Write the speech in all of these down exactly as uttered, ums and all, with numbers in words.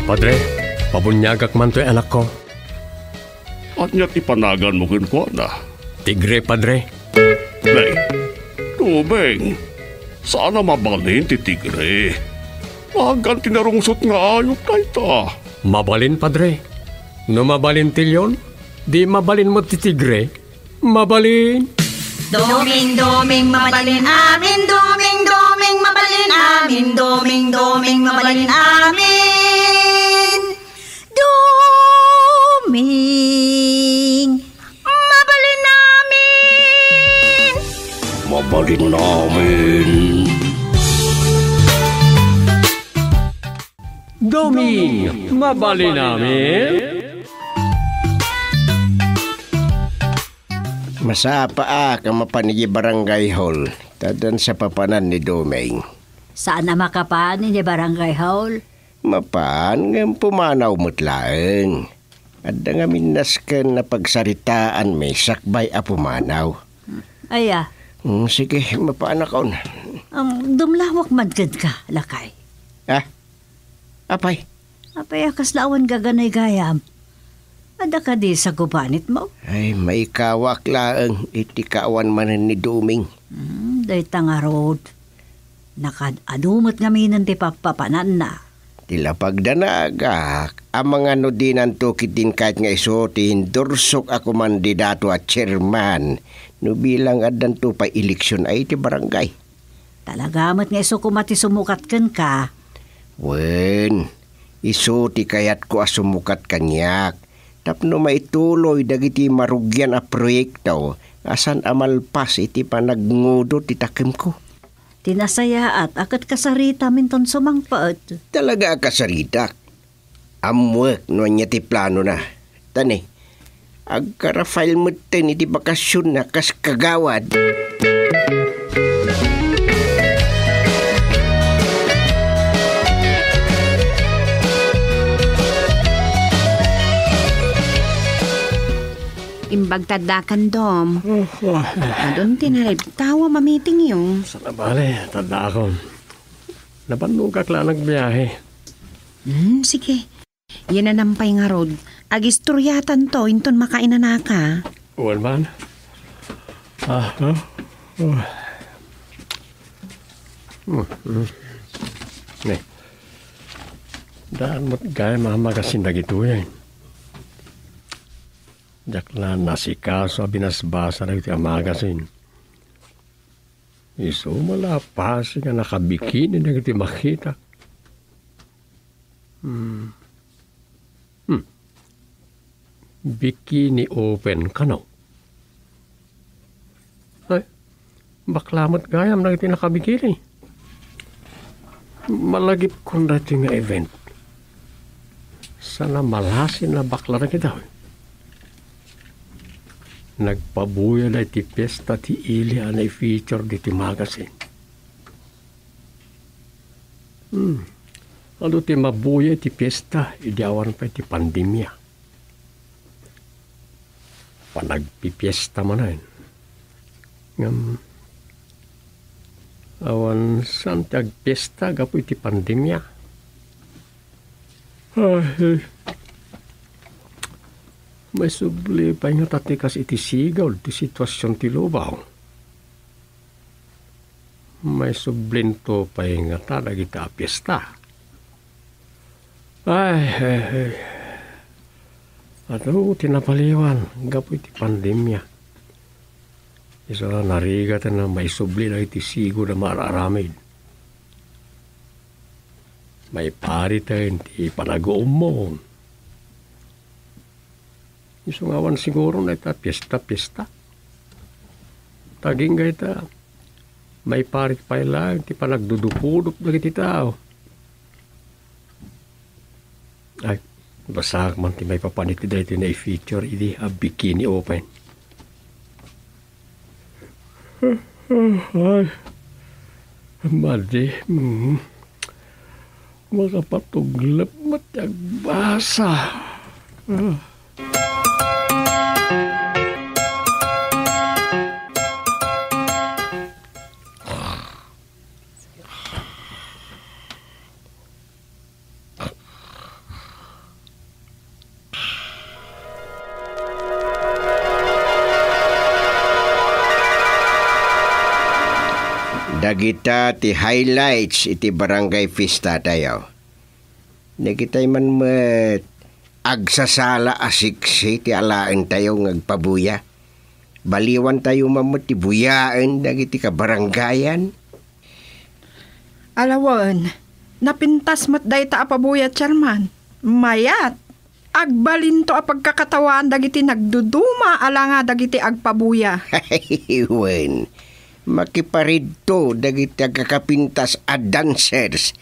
Padre, pabuniagak man toy anakko. Ania ti panaganmo kenkuana? Tigre, Padre. Nay, Doming, saan a mabalin ti tigre. Nagan ti narungsot nga ayup dayta. Mabalin, Padre. No mabalin ti leon, di mabalin met ti tigre. Mabalin. Doming, Doming, mabalin amin. Doming, Doming, mabalin amin. Doming, Doming, mabalin amin. Doming, mabalin amin. Mabalin amin. Doming, mabalin amin. Masapa a ka mapan idiay barangay hall. Taddan sa papanan ni Doming. Saan a makapan idiay barangay hall? Mapan ngem pumanaw met laeng. Adda ngamin nasken a pagsaritaanmi sakbay a pumanaw. Aya? Mm, sige, mapanakon. Ang dumlawak man kenka, lakay. Ah? Apay? Apay a kasla awan gaganay gayam? Adda kadi sa gubanitmo? Ay, maikawak laeng iti kaawan manen ni Doming. Hmm, dayta ngarud. Nakaad-adu met ngaminen ti pappapananna. Ti lapagda naagak, amangan no dinanto ketdin kayat nga isu ti indursok a kumandidato a chairman no bilang addanto pay eleksion ay iti barangay. Talaga met nga isu koma ti sumukat kenka? Wen, isu ti kayatko a sumukat kaniak tapno maituloy dagiti marugian a proyekto a saan a malpas iti panagngudot ti takemko. Ti nasayaat a ket kasaritam inton sumangpet. Talaga a kasaritak. Ammoek no ania ti planona. Tani, agka-Rafael metten iti bakasionna kas kagawad. Imbag taddakan, Dom. Oho. Adun ti naribtawa mamitingyo. Saan a bale, taddaakon. Nabannogak la nagbiahe. Hmm, sige. Yan a nampay ngarud, agistoryatanto inton makainanaka. Wen man. Ah, ah, ah. Hmm, hmm. Ne. Daan met gayam a magasin dagitoy. Diak la nasikaso a binasbasa dagiti a magasin. Isu malapasig a nakabikini dagiti makitak. Hmm. Hmm. Bikini open kano? Ay, bakla met gayam dagiti nakabikini. Malagipkon daytoy nga event. Saan a malasin a bakla dagitoy. Nagpabuya daytoy ti fiesta ti ili a nai-feature ditoy magazine. Hmm. Adu ti mabuya iti fiesta idi awan pay ti pandemia. Panagpipiesta manen. Ngem, awan saan ti agpiesta gapu iti pandemia. Ay, maisubli pay ngata ti kas iti sigud ti situasion ti lubong. Maisublinto pay ngata dagita a piesta. Ay, ay, ay. Adu ti napaliwan gapu iti pandemia. Isu a narigat a maisubli dagiti sigud a maar-aramid. Maipariten ti panaguummon. Isu nga awan siguro dayta piesta-piesta. Agingga ita, maiparit pay laeng ti panagdudupudop dagiti tao. Ay, basaak man ti maipapan iti daytoy nai-feature idi a bikini open. Ay, madi, mm. Makapatuglep met ti agbasa. Ah. Dagita ti highlights iti barangay fiesta tayo. Dagitay man met agsasala a siksi ti alaentayo nga agpabuya. Baliwan tayo man met ti buyaen dagiti kabarangayan. Alawen, napintas met dayta a pabuya, Chairman. Mayat! Agbalinto a pagkakatawaan dagiti nagduduma a langa dagiti agpabuya. Wen, makiparidto dagiti agkakapintas a dancers.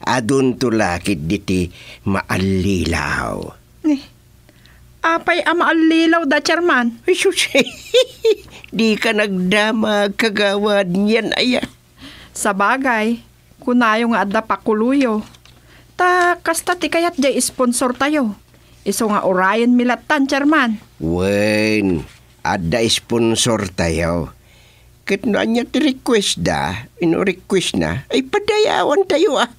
Adunto la ketdi ti maallilaw. Eh, apay a maallilaw da, Chairman? Ay, sus, dika nagdamag, kagawad, niyan aya. Sabagay, kunayo nga adda pakuloyo. Ta kasta ti kayat jay sponsor tayo. Isu nga urayenmi lattan, Chairman. Wen, adda sponsor tayo. Ket no ania ti request da, ino request na, ay padayawan tayo, ah.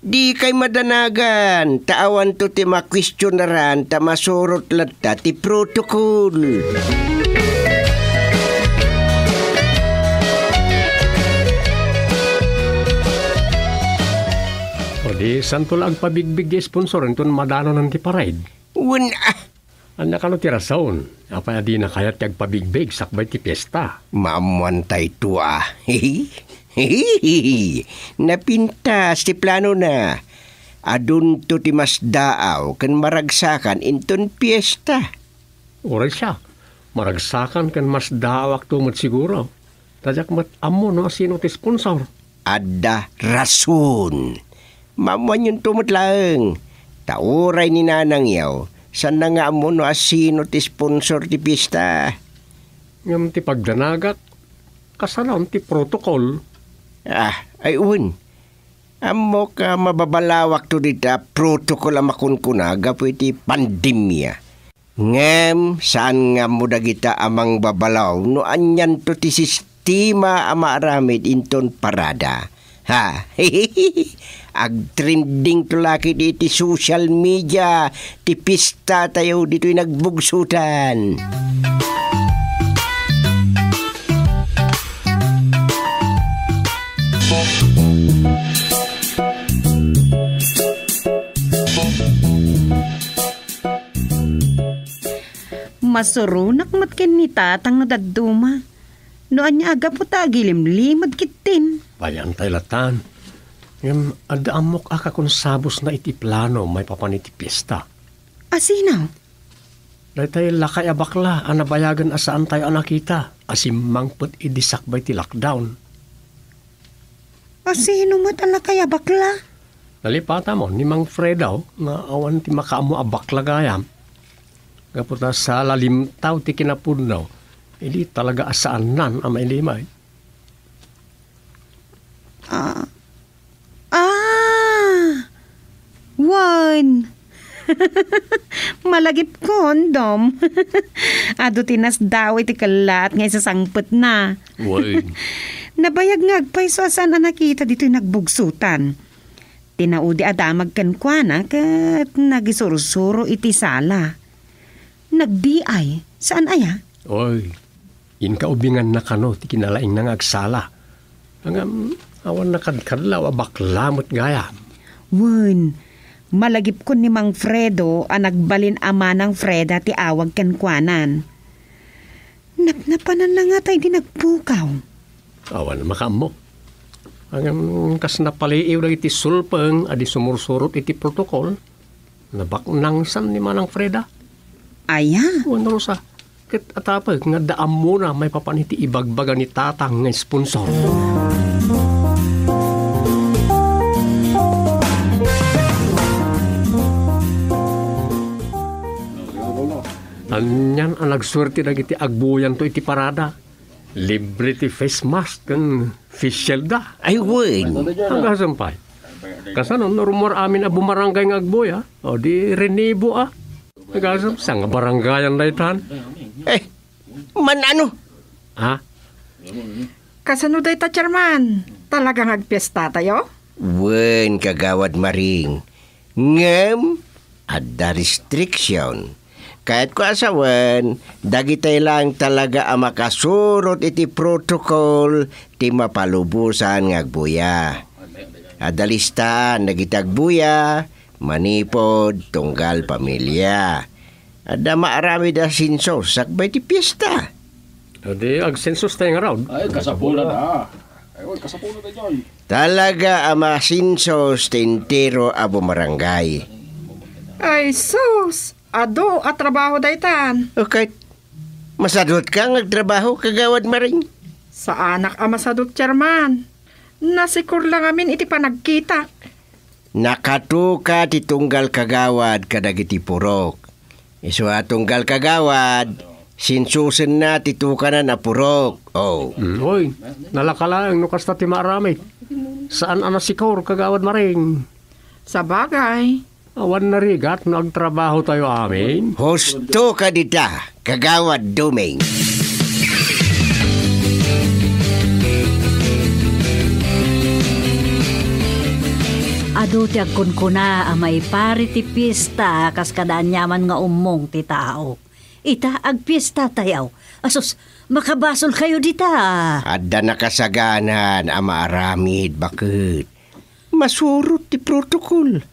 Dikay madanagan, ta awanto ti makuestionaran, ta masurot latta ti protocol. O di, santo la agpabigbig ti sponsor, inton madanonan ti parade. Wen, ah, Ania kano ti rason? Apay a dina kayat ti agpabigbig sakbay ti fiesta? Maammoan tayto, a. Napintas ti planona. Adunto ti masdaaw ken maragsakan inton fiesta. Uray siak, maragsakan ken masdaawakto met siguro. Ta diak met ammo no asino ti sponsor. Adda rason. Maammoanyonto met laeng. Ta uray ni nanangyo, saanna nga ammo no asino ti sponsor ti fiesta. Ngem ti pagdanagak, kasano ti protocol? Ah, ay wen. Ammok a mababalawakto dita protocol a makunkuna gapu iti pandemia. Ngem saan nga ammo dagita a mangbabalaw no anianto ti sistema a maaramid inton parada. Ha? Agtrendingto la ketdi iti social media ti pistatayo ditoy nagbugsotan. Masuronak met ken ni Tatang no dadduma. No ania a gapu ta agilimlimed ketdin. Payantay latan. Ngem adda ammok a kakunsabusna iti plano maipapan iti fiesta. Asino? Daytay lakay a bakla a nabayagen a saantayo a nakita a simmangpet idi sakbay ti lockdown. Asino met a lakay a bakla? Nalipatmo ni Mang Fredo nga awan ti makaammo a bakla gayam. Gapu ta sa lalimtaw ti kinapudno, idi talaga a saannan a mailimay. Ah. Ah! Wen! Malagipkon, Dom. Adu ti nasdaaw iti kellaat nga isasangpetna. Wen. Nabayag nga agpayso a saan a nakita ditoy nagbugsotan. Tinaudi a damag kenkuana ket nagisursuro iti sala. Nagdiay, saan aya? Oy, inkaubinganna kano ti kinalaingna nga agsala. Ngem, awan nakadkadlaw a bakla met gayam. Wen, malagipkon ni Mang Fredo a nagbalin a Manang Freda ti awag kenkuanan. Napnapananna ngata idi nagpukaw. Awan makaammo. Ngem, kas napaliiw dagiti sulpeng a di sumursurot iti protokol, nabaknangsan ni Manang Freda. Aya? Wen, Rosa, ket atapek nga adda ammona maipapan iti ibagbaga ni Tatang nga sponsor. Anian a nagsuerte dagiti agbuyanto iti parada. Libre ti face mask ken face shield da. Ay, wen. Agasem pay. Kasano no rummuar amin a bumarangay nga agbuya? O di renibo a. Agasem, saan nga barangayan daytan? Eh, man-ano? Ha? Kasano dayta, Chairman? Talaga nga agpiesta tayo? Wen, Kagawad Maring. Ngem, adda restriction. Kayatko a sawen, dagitay laeng talaga a makasurot iti protocol ti mapalubosan nga agbuya. Adda listaan dagiti agbuya, manipud, tunggal pamilia. Adda maaramid a sensus sakbay ti fiesta. Adi, agsensus tayo nga raw. Ay, kasapulan, ah. Ay, oy, kasapulan na dyan. Talaga a masensus ti entero a bumarangay. Ay, sus! Adu a trabaho daytan. O ket, masadutka nga agtrabaho, Kagawad Maring? Saanak a masadut, Chairman. Nasikor la ngamin iti panagkitak. Nakatuka ti tunggal kagawad kadagiti purok. Isu a tunggal kagawad, sensusenna ti tukanan a purok. Oh. Mm, oy, nalaka laeng no kasta ti maaramid. Saan a nasikor, Kagawad Maring. Sabagay. Awan narigat no agtrabaho tayo amin. Husto ka dita, Kagawad Duming. Adu ti agkunkuna a maipari ti fiesta kas kada aniaman nga ummong ti tao. Ita, agfiesta tayo. Asus, makabasol kayo dita. Adda nakasaganan a maaramid, baket. Masurot ti protocol.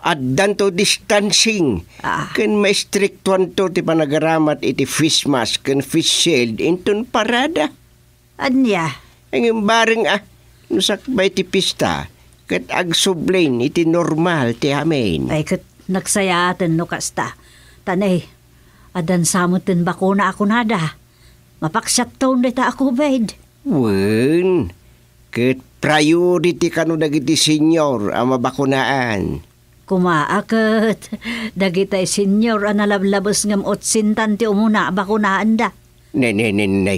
Addanto distancing. Ah. Ken maestriktuanto ti panagaramat iti face mask ken face shield inton parada. Ania? Ngem bareng a, no sakbay ti pista, ket agsublin iti normal ti amin. Ay, ket nagsayaaten no kasta. Tanay, addan sa metten bakuna a kunada. Mapaksiatton dayta a covid. Wen, ket priority kano dagiti senior a mabakunaan. Kumaa ket dagitay senior a nalablabes ngem otsintan ti umuna a bakunaanda. Ne, ne, ne, ne.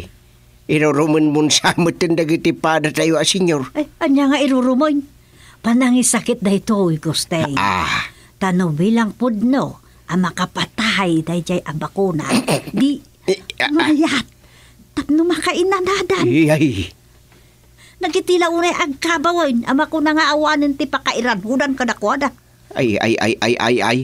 Irurumenmon sa metten dagiti padatayo a senior. Ay, ania nga irurumen? Panangisakit daytoy, Gusteng. Ah. Ta no bilang pudno a makapatay dayjay a bakuna, di Eh, ah, ah. Mayat. Tapno makainanadan. Ay, ay. Nagiti la unay agkabawen a makuna nga awanen ti pakairanhudan kadakuada. Ay, ay, ay, ay, ay, ay.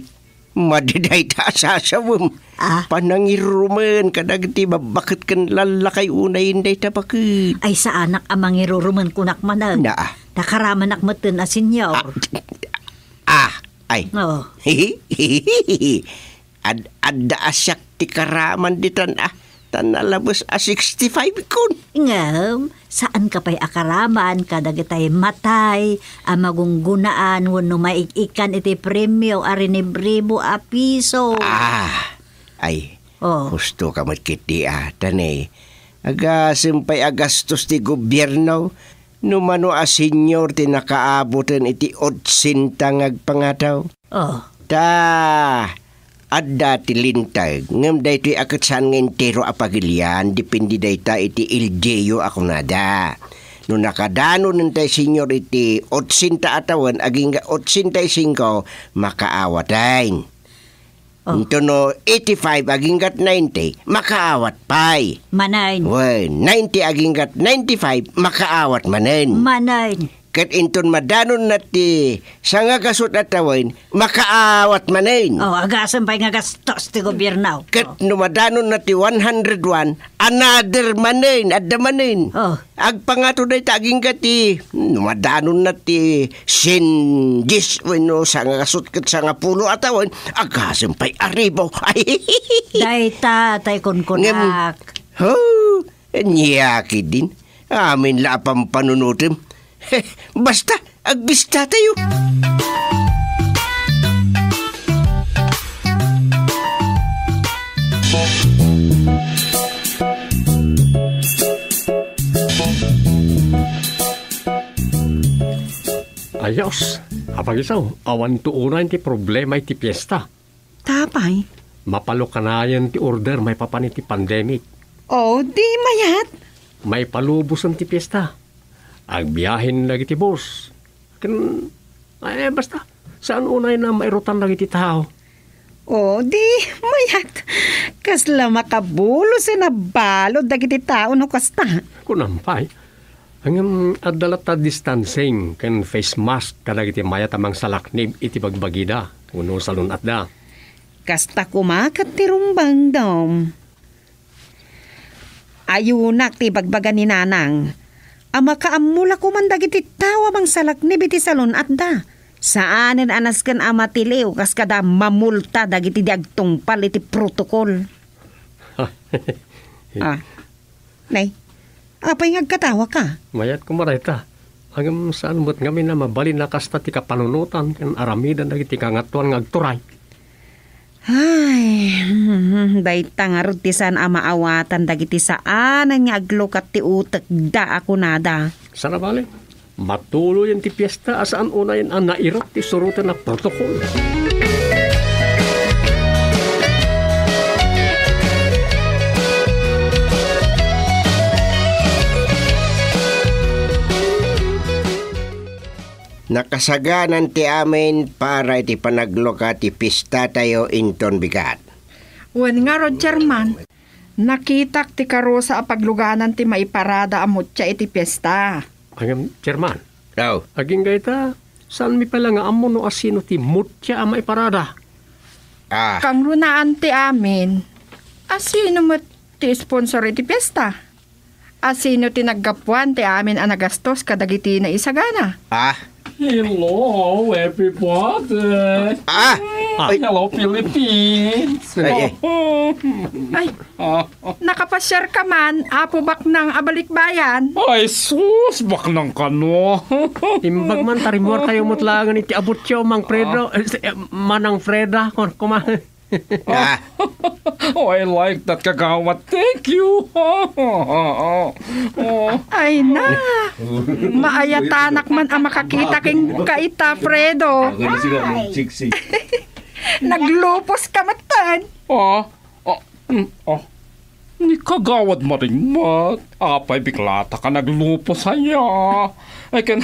Madi dayta a sasawem. Ah? Panangirurumen kadagiti babbaket ken lallakay unay dayta baket. Ay, saanak a mangirurumen kunak manen. Naa. Ta karamanak metten a senior. Ah, ah, ay. Oo. Ad-, adda a siak ti karaman ditan a, ta nalabes a sixty-five kun. Ngem, saanka pay a karaman kadagitay matay a magunggunaan wenno maig-ikkan iti premio a rinibribo a piso. Ah, ay, Oh. Husto ka met ketdi a, ta ne, agasem pay a gastos ti gobierno, no mano a senior ti nakaaboten iti otsinta nga agpangataw. Oh. Ta, adda ti linteg, ngem daytoy a ket saan nga entero a pagilian, depende dayta iti L G U a kunada. No nakadanon tay senior iti otsinta a tawen, agingga otsinta y singko, makaawaten. Oh. Inton no eighty-five aginggat ninety, makaawat pay. Manen. Wen, ninety aginggat ninety-five, makaawat manen. Manen. Ket inton madanonna ti sangagasut a tawen, makaawat manen. Oh, agasem pay nga gastos ti gobierno. Ket Oh. no madanonna ti one hundred one, another manen, adda manen. Oh. Agpangato dayta agingga ti, no madanonna ti sien dies wenno sangagasut ket sangapulo a tawen, agasem pay a ribo. Ay, Dayta tay kunkunak. Ngem, ho, ania ketdin? Amin la a pampanunotem. Basta, agbista tayo. Ayos, Apagisaw, awan to unay ti problema iti fiesta. Tapay? Mapalo kanayon ti order maipapan iti pandemic. Oh, di mayat? Maipalubosen ti fiesta. Agbiahen dagiti bus. Ken, eh, basta, saan unay na mairutan dagiti tao. Oh, di, mayat. Kasla makabulos a balud dagiti tao no kasta. Kunam pay. Ngem adda latta distancing ken face mask kadagiti mayat a mangsalaknib iti bagbagida wenno salun-atda. Kasta koma ket ti rumbengdam. Ayunak ti ibagbaga ni Nanang a makaammo la koman dagiti tao a mangsalaknib iti salun-atda. Saanen a nasken a matiliw kas kada mamulta dagiti di agtungpal iti protokol. Ah, nay, apay nga agkatawaka? Mayat koma dayta. Ngem saan met ngamin a mabalin a kasta ti kapanunotan ken aramiden dagiti kangatoan nga agturay. Ay, dayta ngarud ti saan a maawatan dagiti saanen nga aglukat ti utekda a kunada. Saan a bale? Matuloyen ti fiesta a saan unayen a nairap ti suroten a protokol. Nakasaganan ti amin para iti panagluka ti piestatayo inton bigat. Wen ngarud, Chairman, nakitak ti karusa a pagluganan ti maiparada a mutya iti piesta. Ngem, Chairman, Aw. Agingga ita, saanmi pay la nga ammo no asino ti mutya a maiparada. Ah. Kangrunaan ti amin, asino met ti sponsor iti piesta? Asino ti naggapuan ti amin a nagastos kadagiti naisagana? Ah. Hello, everybody. Ah. Ay. Hello, Philippines. Ay, ay. Ay, nakapasiar ka man, Apo Baknang a balikbayan? Ay, sus, Baknang kano. Imbag man, ta rimmuartayo met laengen iti abutyo, Mang Fredo. Ah. Eh, Manang Freda, kon-, kuma. Ah. Oh, I like that, kagawad. Thank you. Oh. Ay na, maayatanak man a makakita ken ka ita, Fredo. Agad na sila, no? Siksi. Naglupos ka metten. Ah, ah, mm, ah. Ni kagawad Maring met. Apay biklata ka naglupos aya. Ay, ken,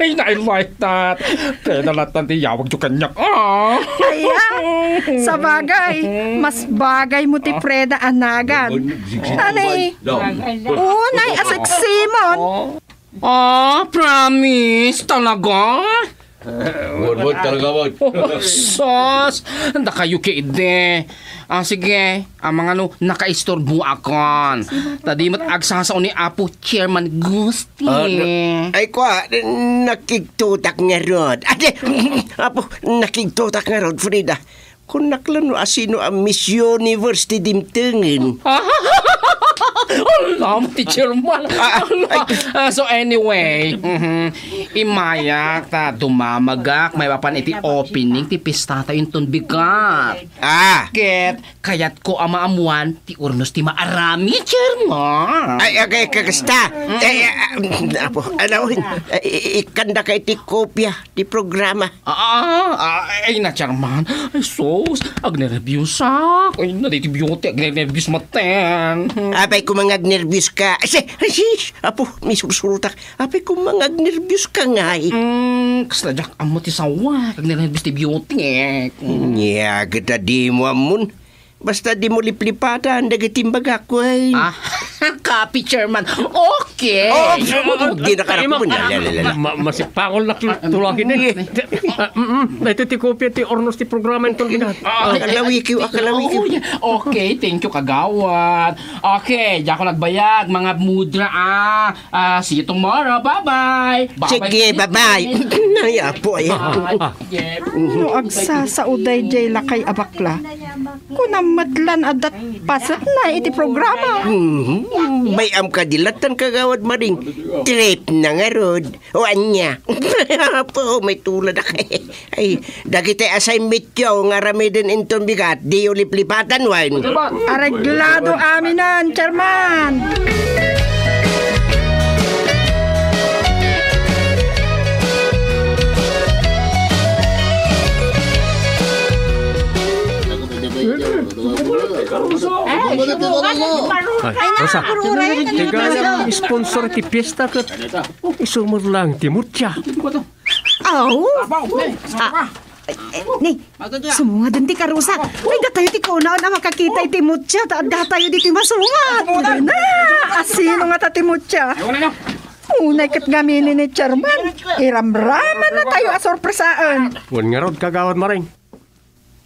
ay, na, I like that. Pwede latta ti iyawagyo kaniak, ah. Aya, sabagay, mas bagay mo ti Freda a nagan. Anay, unay a sexy mon. Ah, promise? Talaga? Word, word, talaga, word. Oh, sus! Dakayo ketdi. Ah, sige. Amangan no nakaisturboakon. Ta di met agsasao ni Apo Chairman Gusti. Ah, na-, ay, kua, nakigtutak ngarud. Ade, Apo, nakigtutak ngarud, Frida. Kunak lang no asino a Miss Universe ti dimtengen. Alam, ti Chairman. Ah, ah, alam. Ay. Ah, so anyway, mhm. Imayak ta dumamagak maipapan iti opening ti pistatayo inton bigat. Ah. Ket kayatko a maammuan ti urnos ti maarami, Chairman. Ay, okay, kakasta. Mm. Ay, ah, ah, Apo, ano, eh, i-, ikandaka iti kopia ti programa. Ah, ah, ay na, Chairman. Ay, sus, agnerbiusak. Ay na, diti beauty, agnerbius maten. Apay, koma nga agnerbius ka. Ay, si, ay, sis, Apo, misursurutak. Apay, koma nga agnerbius ka ngay. Mm, kasla diak ammo ti sawa, agnerbius ti beauty. Mm. Nya, kita di mo ammon. Basta di mo liplipatan dagiti imbagak, wen. Ah, copy, Chairman. Okay. Oh, di na karakupon. Ay, ma-, la, la, la, la. Ma-, masipangol na tul-, tulagin eh. Ah, mm, mm. Ito ti kopia ti urnos ti programa inton bigat. Ah, akalawikiw, akalawikiw. Oh, yeah. Okay, thank you, kagawad. Okay, diak nagbayag, mga mudra, ah. Ah, see you tomorrow. Bye-bye. Bye-bye. Sige, bye-bye. Ay, apo, ay. Bye. Sige. No agsasao daydiay lakay a bakla, kunam met lan adda pasetna iti programa. Mhm. Bay-am kadi latta, kagawad Maring. Trip na ngarud. O ania? Apo, may tuladak. Ay, dagiti assignmentyo nga aramiden inton bigat, diyo liplipatan, wen? Areglado aminen, Chairman! Ay, Rosa, tigayam sponsor ti fiesta ket isu met lang ti mutya. Aw! Abaw, eh, ah, sumaka. Eh, eh, ni, sumungaden ti karusa. Ay, datayo ti kunaon a makakita iti mutya, ta addatayo diti masungad. Na, asino ngata ti mutya? Unay ket ngamin ni Chairman, iramraman na tayo a sorpresaen. Wen ngarud, kagawad Maring.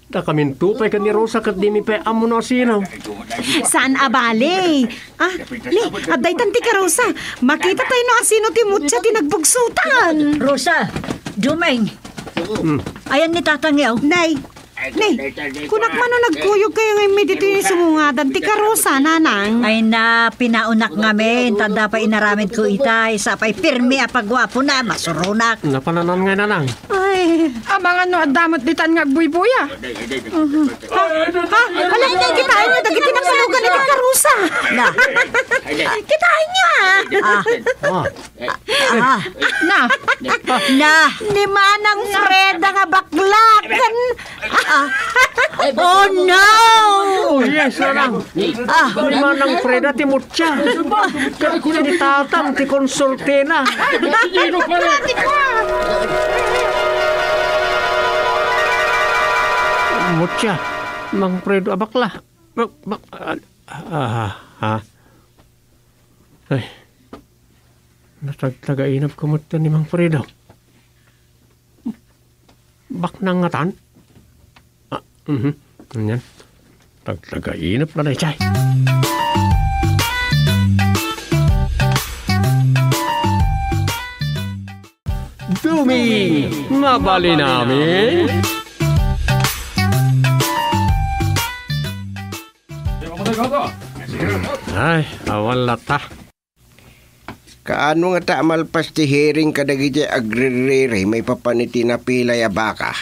Ta kaminto pay ken ni Rosa ket dimi pay ammo no asino. Saan a bale. Ah, ni, adda itan ti karusa. Makita tayo no asino ti Mucha ti nagbugsutan. Rosa, Dumeng. Hmm. Ayan ni Tatang yaw. Nay, nay, kunak man no nagkuyog kayo nga immi ditoy sumungadan ti karusa, Nanang. Ay na, pinaunak ngamin, ta adda pay inaramid ko itay, sa pay pirmi a paguapo na, masuronak. Napananan nga, Nanang. Ay. Amangan no adda met ditan nga agbuybuya. Ha? Ha? Hala, kitaenyo, dagiti nakalugan iti karusa. Na. Kitaenyo, ah. Ah. Ah. Ah. Na. Na. Ni Manang Freda nga bakla. Kan-, ah. Oh, no! Oh, yes, Nanang. Ah. Ni Manang Freda ti Mucha. Ket ni Tatang ti konsultina. Mucha, Mang Fredo a bakla. Bak-, bak-, ah, ah, ah. Ay, natagtagainap ko met ni Mang Fredo. Baknang ngatan? Ah, mhm. Anian? Tagtagainap na daydiay. Duming nga balin amin. Ay, awan latta. Kaano ngata a malpas ti hearing kadagiti agririri maipapan iti napilay a baka?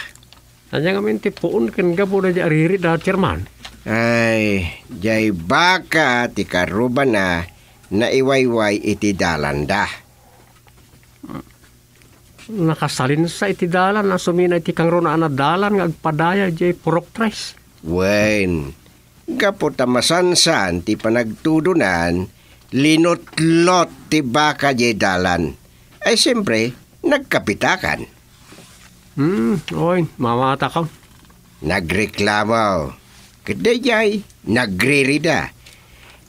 Ania ngamin ti puon ken gapu daydiay a riri da, Chairman? Ay, diay baka ti karrubana naiwayway iti dalanda. Nakasalinsa iti dalan a sumina iti kangrunaan a dalan nga agpadaya diay Purok Tres. Wen, gapu ta masansan ti panagtudonan, linutlot ti baka diay dalan. Ay, siyempre, nagkapitakan. Hmm, oy, mamata ka. Nagreklamo. Ket daydiay, nagririda.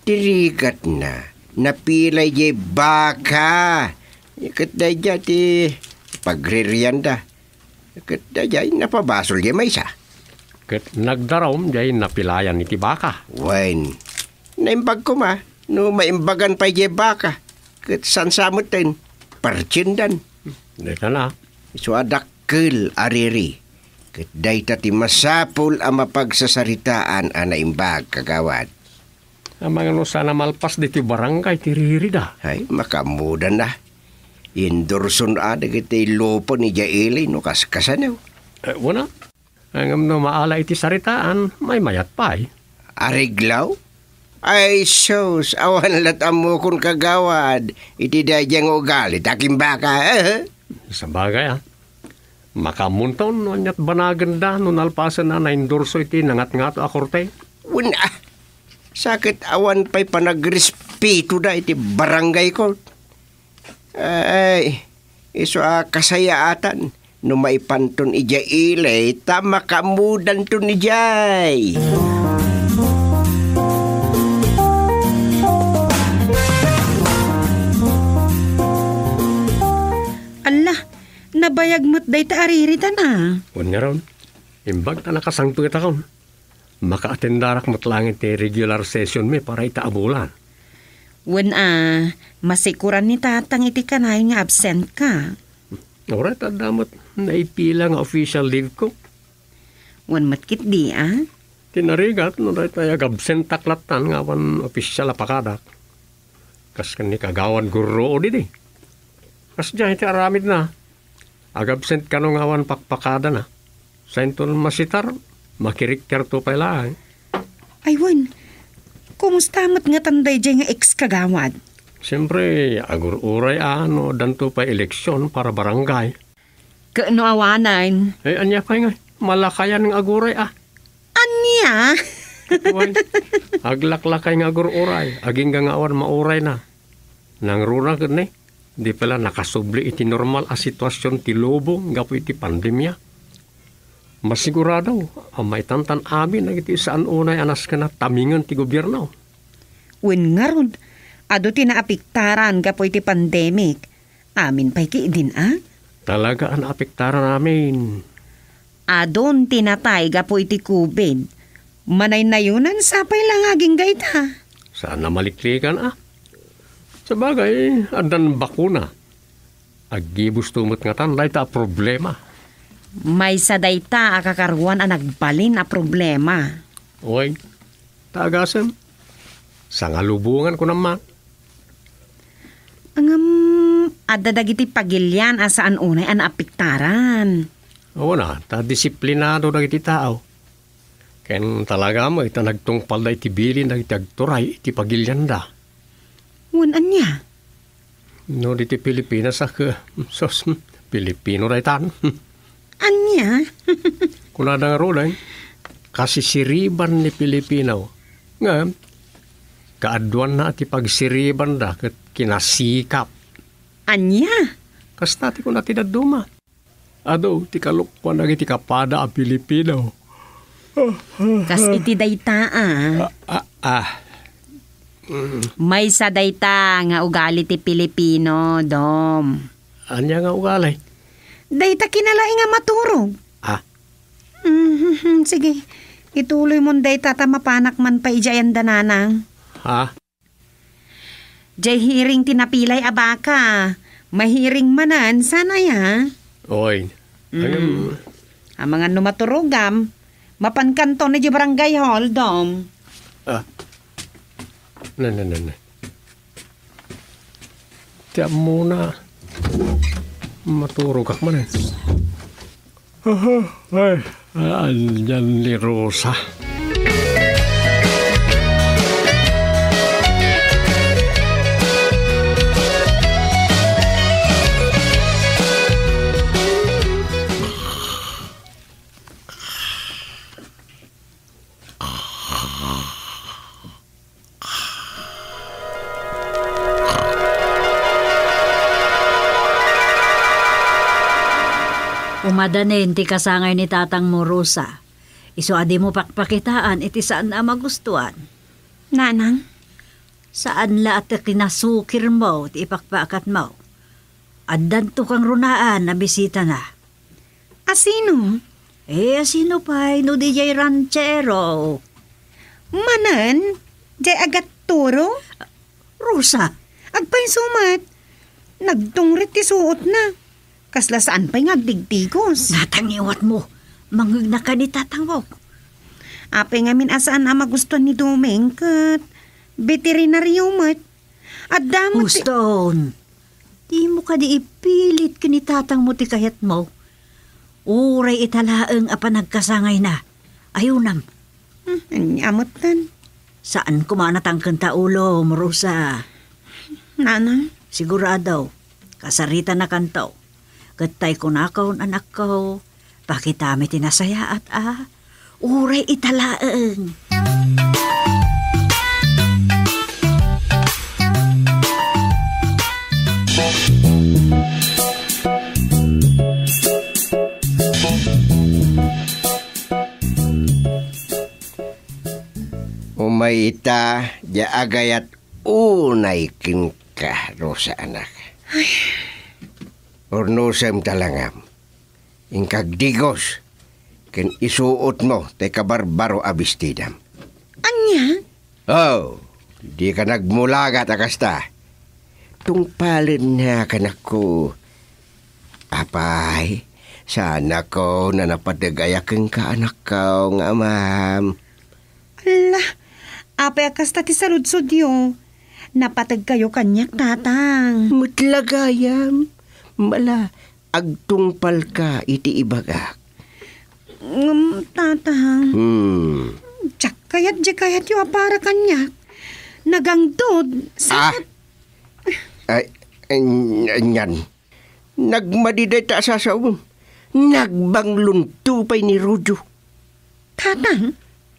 Ti rigatna, napilay diay baka. Ket daydiay ti pagririanda. Ket daydiay, napabasol diay maysa. Ket nagdarum diay napilayan iti baka. Wen, naimbag koma no maimbagan pay diay baka. Ket sansa metten, partiendan. Dayta na. Isu a dakkel a riri. Ket dayta ti masapul a mapagsasaritaan a naimbag, kagawad. Amangan no saan a malpas ditoy barangay ti ririda. Ay, makaammodan na. Indorson a dagiti lupo ni Jaili no kaskasano. Eh, wana? Ngem no maala iti saritaan, maymayat pay. Ariglaw? Ay, sus, awan lat ammokon kagawad iti daydiay nga ugali ta kimbaka, eh? Sabagay, ah. Makaammonton no aniat banagenda no nalpasen a naindorso iti nangatngato a korte. Wen, ah, sa ket awan pay panagrespeto da iti barangay court. Ay, isu a kasayaatan no maipanton idiay ili ta makaammodanton idiay. Alla, nabayag met dayta a riridan a. Wen ngarud, imbag ta nakasangpetakon. Maka-attendarak met laeng iti regular session mi para ita a bulan. Wen a, masikuran ni Tatang iti kanayon nga absent ka. Uray ta adda met naipila nga official leave ko. Wen met ketdi a? Ti narigat no daytoy agabsentak lattan nga awan official a pakadak. Kas ken ni Kagawad Gurruod idi. Kasdiay ti aramidna. Agabsent kano nga awan pakpakadana. Sainton masitar, makirikkerto pay laeng. Ay wen, kumusta met ngatan daydiay nga ex-kagawad? Siyempre, agur-uray a no addanto pay eleksyon para barangay. Ket no awanen? Eh, ania pay nga, malakayan nga aguray a. Ania? Wen, aglaklakay nga agur-uray, agingga nga awan maurayna. Nangruna ket ni, di pay la nakasubli iti normal a situasion ti lubong gapu iti pandemia. Masigurado a maitantan amin dagiti saan unay a nasken a tamingen ti gobierno. Wen ngarud, adu ti naapektaran gapu iti pandemic. Amin pay ketdin a? Talaga a naapektaran amin. Adun ti natay gapu iti covid. Manaynayonan sapay la nga agingga ita. Saan a maliklikan, a? Sabagay, addan bakuna. Aggibusto met ngatan dayta a problema. Maysa dayta a kakaruan a nagbalin a problema. Oy, ta agasem. Sangalubongan ko naman. Ngem, adda dagiti pagilian a saan unay a naapektaran. Awan a, ta disiplinado dagiti tao. Ken talaga met a nagtungpalda iti bilin dagiti agturay iti pagilianda. Wen ania? No, diti Pilipinas a ke-, sus, Pilipino daytan. Ania? Kunada ngaruden, kasisiriban ni Pilipino. Ngem, kaaduanna ti pagsiribanda ket kinasikap. Ania? Kasta ti kuna ti dadduma. Adu ti kalokuan dagiti kapada a Pilipino. Kas iti dayta, a. Ah, ah, ah. Mm. Maysa dayta nga ugali ti Pilipino, Dom. Ania nga ugali? Dayta kinalaing a maturog. Ah. Mhm, sige. Ituloymon dayta ta mapanak man pay idiay anda, Nanang. Ha? Jay hiring ti napilay a baka. Mahiring manen, saan aya? Oy. Mm. Ayun. Amangan no maturogam, mapankanto ni di barangay hall, Dom. Ah. Na, na, na, na. Ti ammona, maturogak man, eh. Aha, ay, andiyan ni Rosa. Umadanin ti kasangay ni tatangmo, Rosa. Isu a dimo pakpakitaan iti saan a magustuan. Nanang? Saan la a ti kinasukirmo ti ipakpakatmo. Addanto kangrunaan a bisitana. A sino? Eh, a sino pay no di jay ranchero? Manen, jay agaturo? Rosa. Agpayso met. Nagtungrit ti suotna. Kasla saan pay nga agdigdigos. Natangiwat mo. Mangngegna ka ni tatangmo. Apay ngamin a saan a magustuan ni Doming ket veterinario met. Adda met ti Uston. Dimo kadi ipilit ken ni tatangmo ti kayatmo. Uray ita laeng a panagkasangayna. Ayunam. Hmm, ania metten? Saan koma a natangkenta ulom, Rosa. Nanang? Sigurado, kasaritanakanto. Ket tay kunakon, anakko, pakitami ti nasayaat a. Uray ita laeng. Umay ita, dia agayat unay kenka, Rosa, anak. Ay. Urnosem ta langam. Inka agdigos, ken isuotmo tay kabarbaro a bestidam. Ania? Oh, dika nagmulagat a kasta. Tungpalennak, anakko. Apay, saanakon a napateg aya kenka, anakko, nga amam. Ala, apay a kasta ti saludsodyo? Napategkayo kaniak, tatang. Met la gayam. Mala, agtungpalka iti ibagak. Ngem, tatang. Hmm. Diak kayat, di kayatyo a para kaniak. Nagangdod, Ah. sakit. Ay, an-, anian. Nagmadi dayta a sasaom. Nagbanglonto pay ni Rojo. Tatang?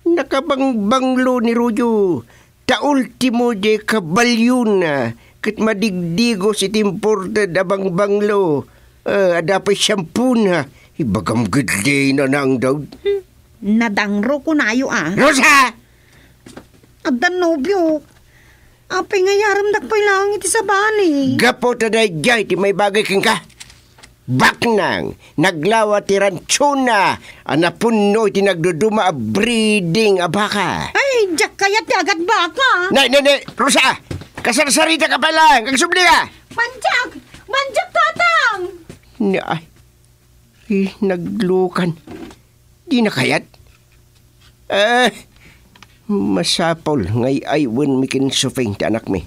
Nakabangbanglo ni Rojo. Ta ultimo di kabalyona ket madigdigos iti imported a bangbanglo. Ah, adda pay siampona. Ibagam geddi, Nanang Daud. Hmm. Nadangro kunayo, a. Rosa! Addan nobio. Apay nga iyaremdak pay laeng iti sabali? Gapu ta daydiay ti maibagay kenka. Baknang, naglawa ti rantsona a napunno iti nagduduma a breeding a baka. Ay, diak kayat ti agat baka. Nay, nay, nay, Rosa! Kasarsarita ka pa lang! Agsubli ka! Mandiak! Mandiak, Tatang! Ni ay, eh, naglukan. Di na kayat? Eh, masapul nga ay-aywenmi ken Sufeng ti anakmi.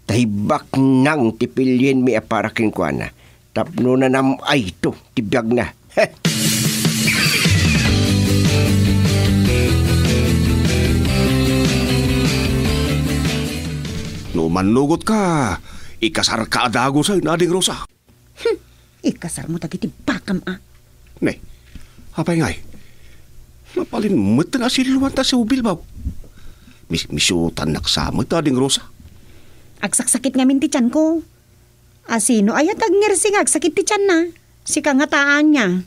Ta ibaknang ti pilienmi a para kenkuana. Tapno nanam-ayto ti biagna. Heh! No mannugot ka, ikasar ka a dagusen, Ading Rosa. Hmm, ikasar mo dagiti bakam a. Ne, apay ngay? Mabalin met nga asiluan ta si Ubilbaw. Mis-, misutannak sa met, Ading Rosa. Agsaksakit ngamin ti tianko. Asino aya ti agngirsi nga agsakit ti tianna? Sika ngata, ania?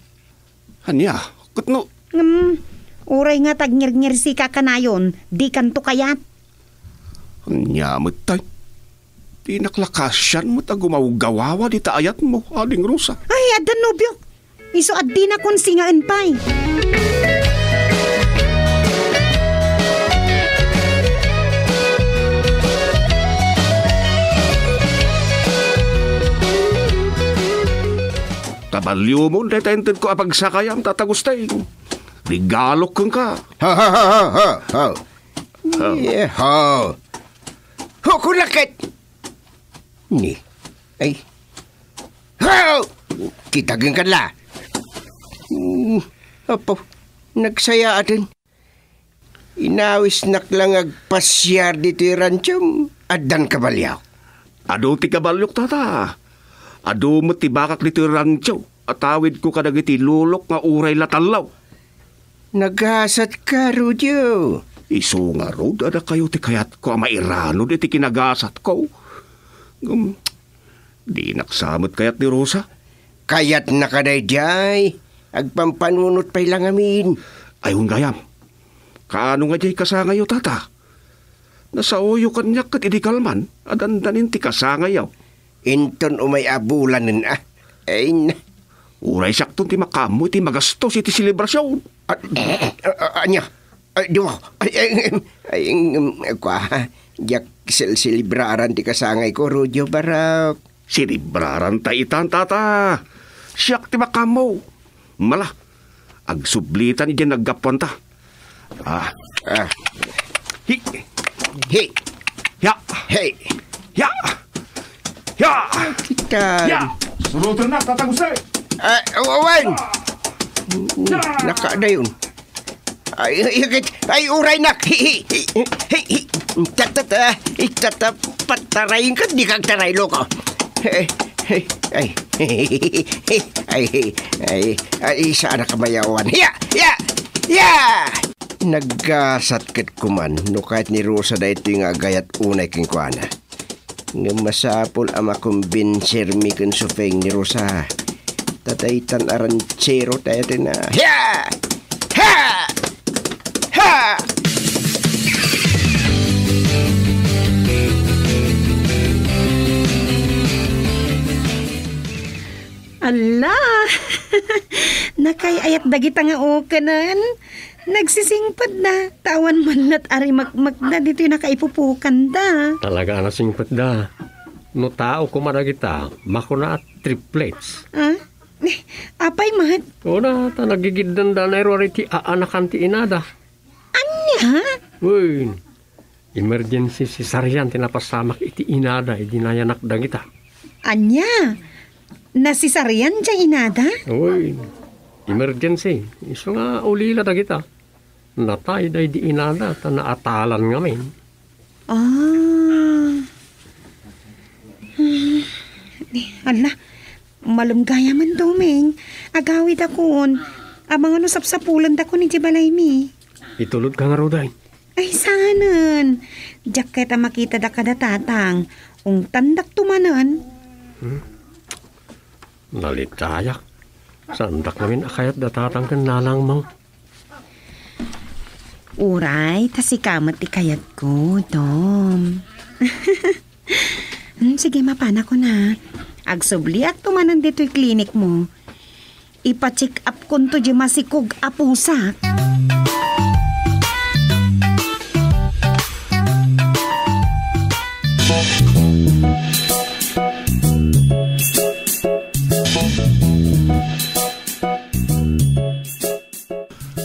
Ania? Ket no Ngem, uray nga ti agngirngirsi ka kanayon, dikanto kayat. Ania met tay? Dinak la kasian met a gumawgawawa dita ayatmo, Ading Rosa. Ay, adda nobiok. Isu a dinakon singaen pay. Kabalio mon dayta intedko a pagsakayam, Tata Agustin. Regalok kenka. Ha, ha, ha, ha, ha, ha. Ha. Yeah, ha. Hukulakit! Ni, ay. Ha! Kita gen kalla. Hmm, apo, nagsayaaten. Inawisnak la nga agpasiar ditoy rantiom, addan kabalio. Adu ti kabaliok, tata. Adu met ti bakak ditoy rantio. Atawidko kadagiti lulok nga uray la tallo. Nagasatka, Rudio. Isu ngarud a dakayo ti kayatko a mairanod iti kinagasatko. Ngem, dinak sa met kayat ni Rosa. Kayatna kadaydiay. Agpampanunot pay la ngamin. Ay, wen gayam. Kaano nga diay kasangayo, tata? Nasaoyo kaniak ket idi kalman a dandanin ti kasangayo. Inton umay a bulanen a. Ay, na. Uray siakton ti makaammo iti magastos iti selebrasion. A-, a-, a-, ania? Ay, di ba? Ay, ay, ay, ay, em, kua, diak sel-, selebraran ti kasangayko, Rudio Barok. Selebraran ta itan, tata. Siak ti makaammo. Mala, agsublitan idiay naggapuanta. Ah. Ah. Hi. Hi. Ya. Hey. Ya. Ya. Kita. Ya. Surutan na, Tata Jose. Ah, awan. Ya. Nakadayon. Ay, ay, ay, ay, uray nak. Hi, hi, hi, hi, hi. Tatata, itata, patarayin ka, di ka agtaray, loko. Ay, ay, ay, ay, ay, ay, saan na kamayawan? Ya! Ya! Ya! Naggasat ket kuman no kayat ni Rosa daytoy nga agayat unay kenkuana. Ngem masapul a makumbinsermi ken supeng ni Rosa. Ta daytan a ranchero tayo na. Ya! Ha! Ha! Alla! Nakay-ayat dagita nga ukenen. Nagsisingpetda, ta awan man la't arimakmakda ditoy nakaipupukanda. Talaga a nasingpetda. No tao koma dagita, makuna a triplets. Ah? Apay met? Una, ta nagigiddanda na iru ari ti aanakan ti inada. Ania? Wen, emergency cesarean ti napasamak iti inada idi nayanak dagita. Ania? Nacesarean ti inada? Wen, emergency. Isu nga ulila dagita. Natay daydi inada ta naatalan ngamin. Ah. Alla, malem gayam, Doming. Agawidakon. Amangan no sapsapulendakon iti balaymi. Itulodka ngaruden. Ay, saanen. Diak ket a makitada kada tatang. Ungtandakto manen. Hmm? Nalitayak. Saandak ngamin a kayat da tatang ken nanang mo? Uray, ta sika met ti kayatko, Dom. Hmm, sige, mapanakon a. Agsubliakto manen ditoy klinikmo. Ipa-check up konto di masikog a pusak.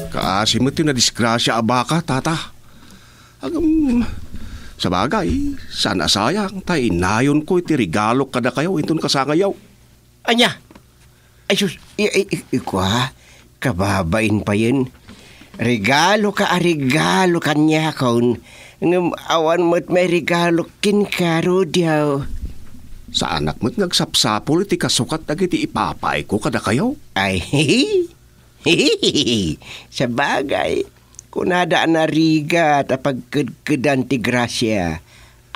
Kaasi met ti nadisgrasia a baka, tata. Agam, sabagay, saan a sayang, ta inayonko iti regalok kadakayo inton kasangayyo. Ania? Ay sus, i-, i-, i-, ikua, kababain payen. Regalo ka a regalo kaniakon, ngem awan met mairegalok kenka, Rudy. Saanak met nga agsapsapul iti kasukat dagiti ipapayko kadakayo. Ay, sabagay, kunada a narigat a pagkedkedan ti grasia,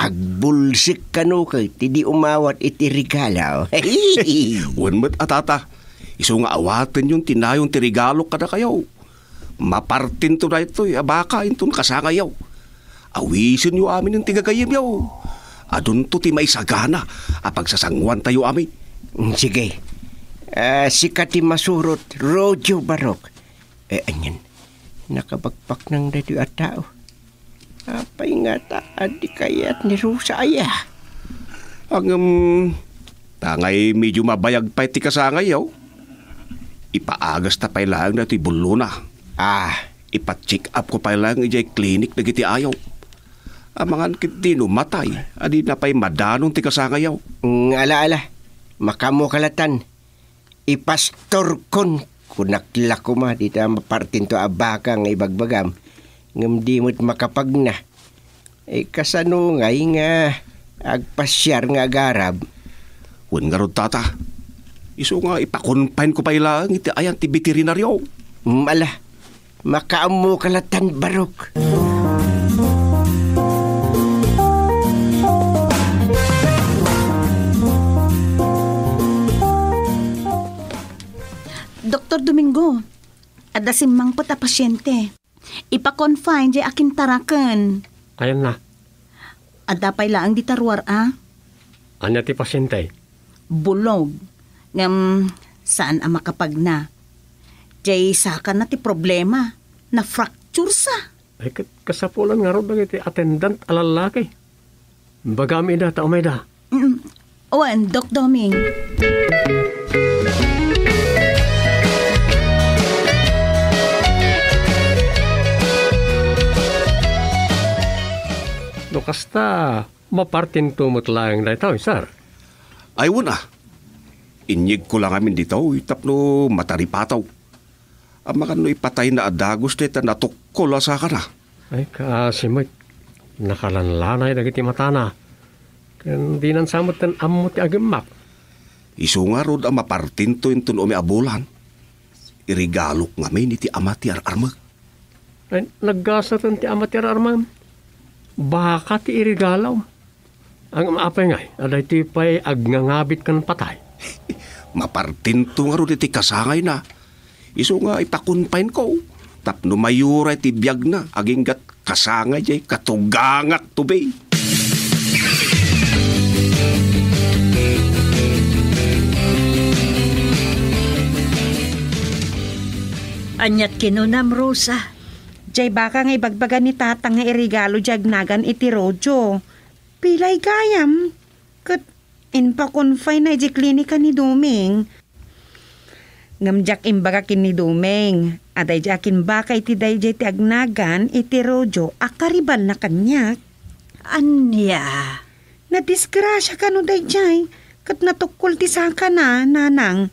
agbulsek kano ket ti di umawat iti regalo. Wen met a, tata, isu nga awatenyon ti nayon ti regalok kadakayo. Mapartinto daytoy a baka inton kasangayyo. Awisenyo amin ti gagayyemyo. Adunto ti maisagana a pagsasanguantayo amin. Mm, sige. Ah, sika ti masurot, Rodio Barok. Eh, anian? Nakabakbaknang daytoy a tao. Apay ngata a di kayat ni Rosa aya? Ngem, ta ngay medyo mabayag pay ti kasangayyo, ipaagasta pay laeng daytoy bullona. Ah, ipa-check up ko pay laeng idiay klinik dagiti ayo. Amangan ketdi no matay, a dina pay madanon ti kasangayyo. Mm, ala, ala. Makaammoka latan. Ipastorkon, kunak la koma dita mapartinto a baka nga ibagbagam, ngem di met makapagna. Eh, kasano ngay nga agpasiar nga agarab? Wen ngarud, tata. Isu nga ipa-confine ko pay laeng iti ayan ti beterinario. Mm, ala, makaammoka latan, Barok. Doktor Domingo, adda simmangpet a pasiente. Ipa-confine jay akintaraken. Ayanna? Adda pay laeng dita ruar a. Ania ti pasiente? Bulog. Ngem saan a makapagna. Jay sakana ti problema. Na-fracture sa. Ay, ket kasapulan ngarud dagiti attendant a lallaki. Bagam ida ta umayda. Mm. Wen, Doc Doming. No kasta, mapartinto met laeng daytoy, sir? Ay, wen a. Inyegko la ngamin ditoy tapno mataripato. Amangan no ipatayna a dagus dayta natukkol a sakana. Ay, kaasi met, nakalanlanay dagiti matana. Ken dinan sa metten ammo ti agimmak. Isu ngarud a mapartinto inton umay a bulan. Iregalok ngamin iti ama ti ar-armek. Ay, naggasaten ti ama ti ar-armem. Baka ti iregalom. Ngem apay ngay a daytoy pay agngangabit ken patay? Mapartinto ngarud iti kasangayna. Isu nga ipa-confine ko tapno mayuray ti biagna aginggat kasangay jay katugangak tobi. Aniat kinunam, Rosa? Jay baka nga ibagbaga ni Tatang nga iregalo jay agnagan iti Rodio. Pilay gayam? Ket impakonfayna idiay klinika ni Doming. Ngem diak imbaga ken ni Doming a daydiay a kimbaka iti daydiay ti agnagan iti Rodio a karibalna kaniak. Ania? Nadisgrasia kano daydiay, ket natukkol ti sakana, nanang.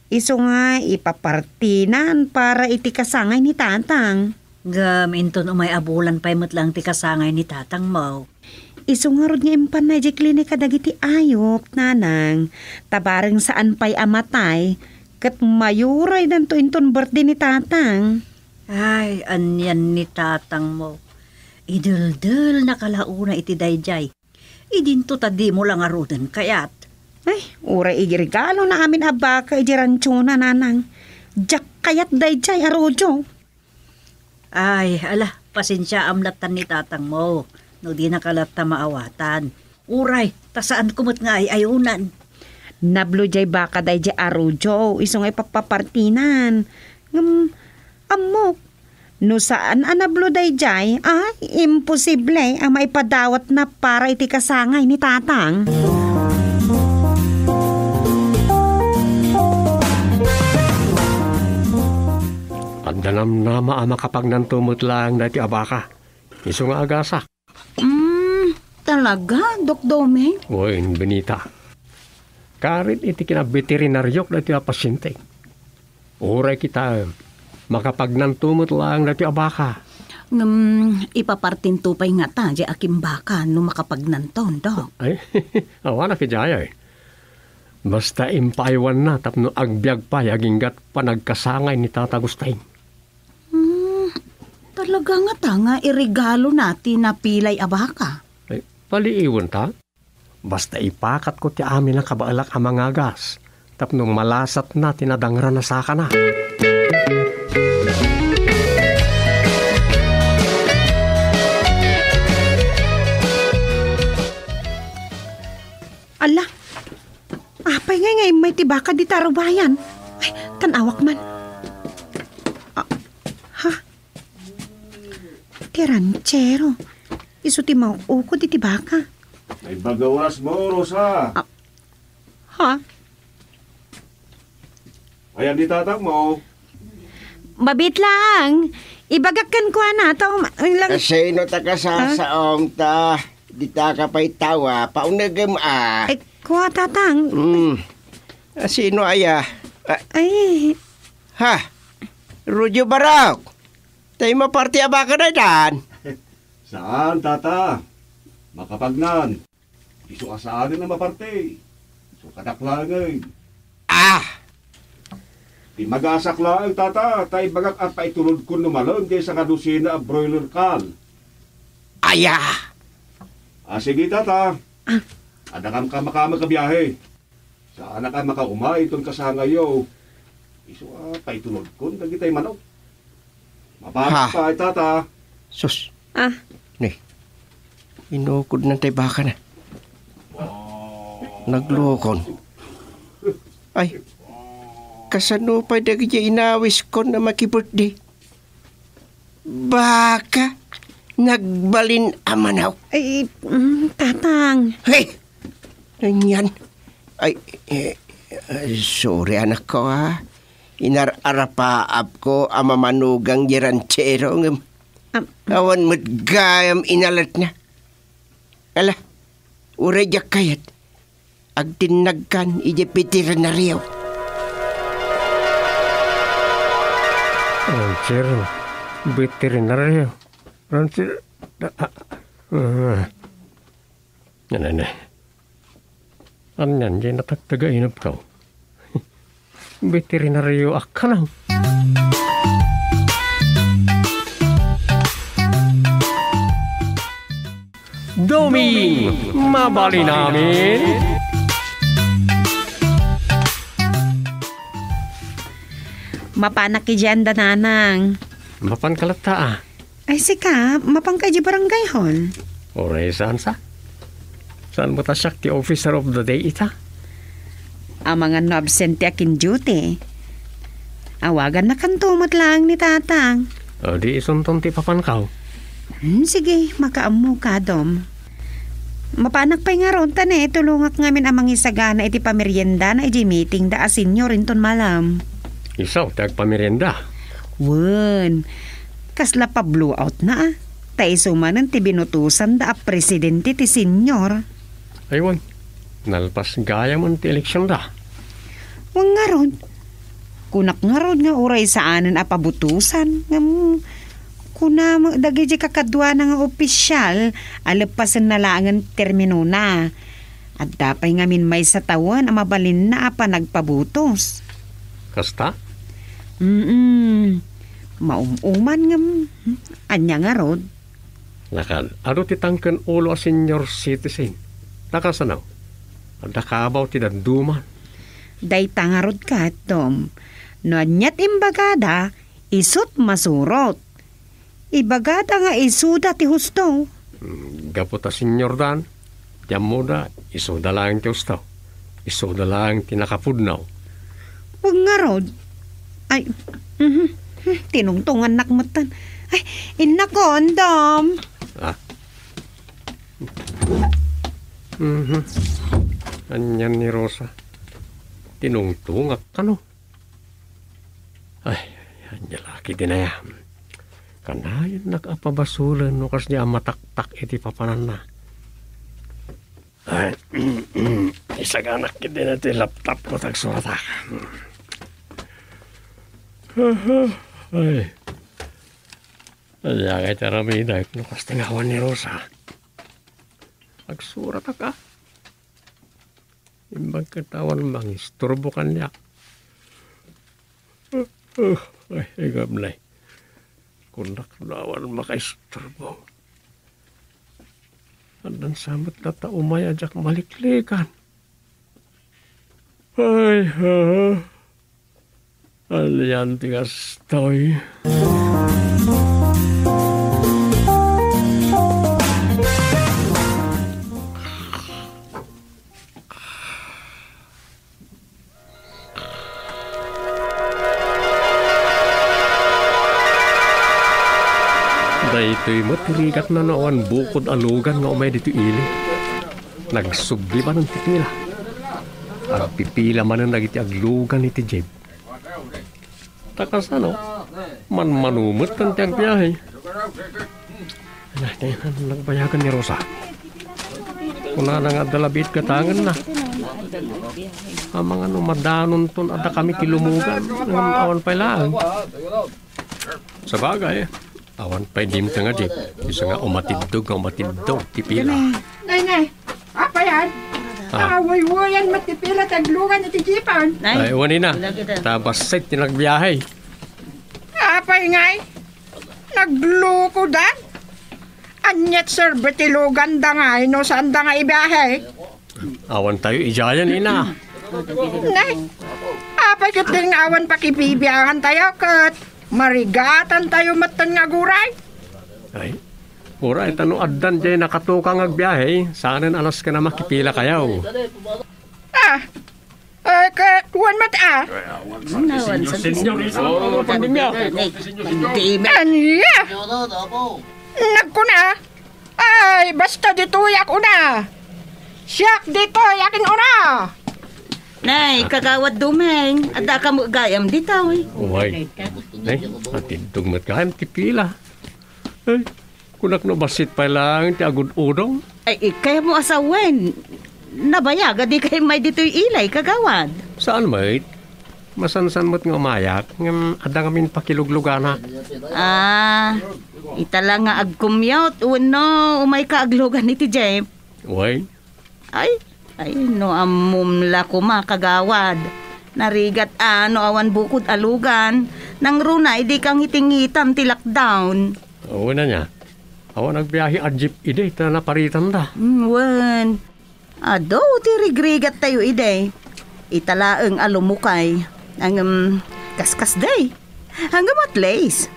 Isu nga ipapartinan para iti kasangay ni Tatang. Ngem inton umay a bulan pay met laeng ti kasangay ni Tatangmo. Isu ngarud nga impanna idiay klinika dagiti ayup, nanang, ta bareng saan pay a matay, ket mayuraydanto inton birthday ni Tatang. Ay, anian ni Tatangmo? Ideldelnaka la unay iti daydiay. Idinto ta dimo la ngaruden kayat. Ay, uray iregalona amin a baka idiay rantiona, nanang. Diak kayat daydiay a Rodio. Ay, ala, pasensiaam lattan ni Tatangmo no dinaka latta maawatan. Uray, ta saanko met nga ay-ayonan. Nablo jay baka dayjay a rodeo, isu nga ipappapartinan. Ngem, ammok, no saan a nablo dayjay, ay, imposible a maipadawatna para iti kasangay ni Tatang. Adda namnama a makapagnanto met laeng daytoy a baka. Isu nga agasak. Mm, talaga, Doc Doming? Wen, Benita. Karit iti kinaveterinariok daytoy a pasientek. Uray kitaem, makapagnanto met laeng daytoy a baka. Ngem, ipapartinto pay ngata jay a kimbaka no makapagnanton, Doc? Ay, awan a kadiay. Basta impaaywanna tapno agbiag pay aginggat panagkasangay ni Tata Agustin. Hmm, talaga ngata nga iregalona ti napilay a baka? Ay, paliiwenta. Basta ipakatko ti amin a kabaelak a mangagas tapno malasatna ti nadangrana sakana. Ala, apay ngay nga immay ti baka dita rubayan? Ay, tan-awak man. Ah, ha? Ti ranchero. Isu ti mauk-ukod iti baka. Naimbag nga orasmo, Rosa. Ah, ha? Ayan ni tatangmo. Mabit lang. Ibagak kenkuana, ta um-, lang- Kasino ta kasasaom ta? Dita ka pay tawa, paunegem a. Ay, kua, tatang. Hmm. Asino aya? Ah, Ay, ha? Rudyo Barok. Tay maparti a baka na dan. Saan, tata? Makapagnan. Isu a saanen a maparti. Isu kadak laengen. Ah! Ti magasak laeng, tata, ta ibagak a paitulodkon no malem ti sangadusina a broiler kal. Aya! Ah, sige, tata. Ah. Adda kamkamakamek a biahe. Saanak a makauma inton kasangayyo. Isu a paitulodkon dagitay manok. Mabanag Ha? pay, tata. Sus. Ah. Ni. Inukod na tay baka na. Naglukon. Ay. Kasano pay dagiti inawiskon a makibirthday? Baka nagbalin a manok. Ay, mm, tatang. Hey! Anian? Ay, eh, eh, sorry, anakko, ah. Inar-arapaapko a mamanugang di ranchero, ngem Am- awan met gayam inaletna. Ala, uray diak kayat. Agtinnagkan idiay veterinario. Ranchero, veterinario, ranchero, ah, ah, ah. Nene, nene. Anian diay natagtagainepko? Veterinario a kano. Doming, mabalin amin. Mapanak idiay anda, nanang. Mapan ka latta, ah. Ay, sika, mapanka idiay barangay hall? Uray saan sa? Saan met a siak ti officer of the day ita? Amangan no absent ti akin duty. Awagannakanto met laeng ni tatang. O, di isunton ti papankaw. Hmm, sige, makaammoka, Dom. Mapanak pay ngarud, ta ne, tulongak ngamin a mangisagana iti pameriendana iti meeting da a senior inton malam. Isu ti agpamerienda? Wen, kasla pa-blowout na, ah. Ta isu manen ti binutosan da a presidente ti senior. Ay, wen. Nalpas gayam ti eleksion da. Wen ngarud. Kunak ngarud nga uray saanen a pabutosan. Ngem, kuna met dagiti kakaduana nga opisyal a leppasenna laengen terminona. Adda pay ngamin maysa tawen a mabalinna a panagpabutos. Kasta? Mm-mm. Maum-uman ngem, ania ngarud? Lakad, adu ti tangken ulo a senior citizen. Nakasano? Adda kabaw ti dadduma. Dayta ngarud ket, Dom. No aniat imbagada, isut masurot. Ibagada nga isuda ti husto. Hmm, gapu ta senior dan, ti ammoda, isuda laeng ti husto. Isuda laeng ti nakapudno. Wen ngarud. Ay, mhm, hmm, tinungtungannak metten. Ay, innakon, Dom. Ah. Mhm. Anian ni Rosa? Tinungtongak kano? Ay, ania la ketdin aya? Kanayon a pabasolen no kasdi a mataktak iti papananna. Ay, isaganak ketdin ti laptop ko, ta agsuratak. Ay. Ania ngay ti aramidek no kasdi nga awan ni Rosa? Agsuratak, a. Imbag ket awan mangisturbo kaniak. Ay, igabnay. Kunak no awan makaisturbo. Addan sa met data umay a diak maliklikan. Ay, ha? Anian ti kastoy? Daytoy met ti rigatna no awan bukod a lugan nga umay ditoy ili. Nagsubli manen ti pila. Agpipila manen dagiti aglugan iti jeep. Ta kasano? Manmano met ti agbiahe. Ala, nagbayagan ni Rosa. Kunana nga adda labiit gatangenna. Amangan no madanonton adda kami ti lumugan, ngem awan pay laeng. Sabagay, awan pay dimteng a jeep, isu nga umatiddog nga umatiddog ti pila. Nay, nay, apayan? Ah. Awaywayan met ti pila ti aglugan iti jeepan. Ay, wen ina. Lagi da. Ta bassit ti nagbiahe. Apay ngay? Naglukodan? Aniat serbi ti luganda ngay no saanda nga ibiahe? Awan tayo idiayen, ina. Nay, apay ketdin nga awan pakibibiangan tayo ket marigatan tayo metten nga aguray? Ay, uray ta no addan diay nakatukang agbiahe, saanen a nasken a makipila kayo. Ah, ay, ket wen met a. Nawan sa Senyor, senyor, pandemia. Pandemia. Ania? Nagkuna, ay, basta ditoy ak una. Siak ditoy akin una. Nay, Kagawad Dumeng, adda ka met gayam ditoy. Uway. Nay, atiddog met gayam ti pila. Ay, kunak no bassit pay laeng ti agud-udong. Ay, kayatmo a sawen. Nabayag a dikay immay ditoy ili, Kagawad. Saan met? Masansan met nga umayak, ngem adda ngamin pakilugluganak. Ah, ita la nga agcommute wenno umayka aglugan iti jeep? Wen. Ay, ay, no ammom la koma, Kagawad. Narigat a no awan bukod a lugan, nangruna idi kangitingitan ti lockdown. Wen ania. Awan agbiahe a jeep idi ta naparitanda. Mm, wen. Adu ti rigrigattayo idi. Ita laeng a lumukay. Ngem, kaskasdi. Ngem at least,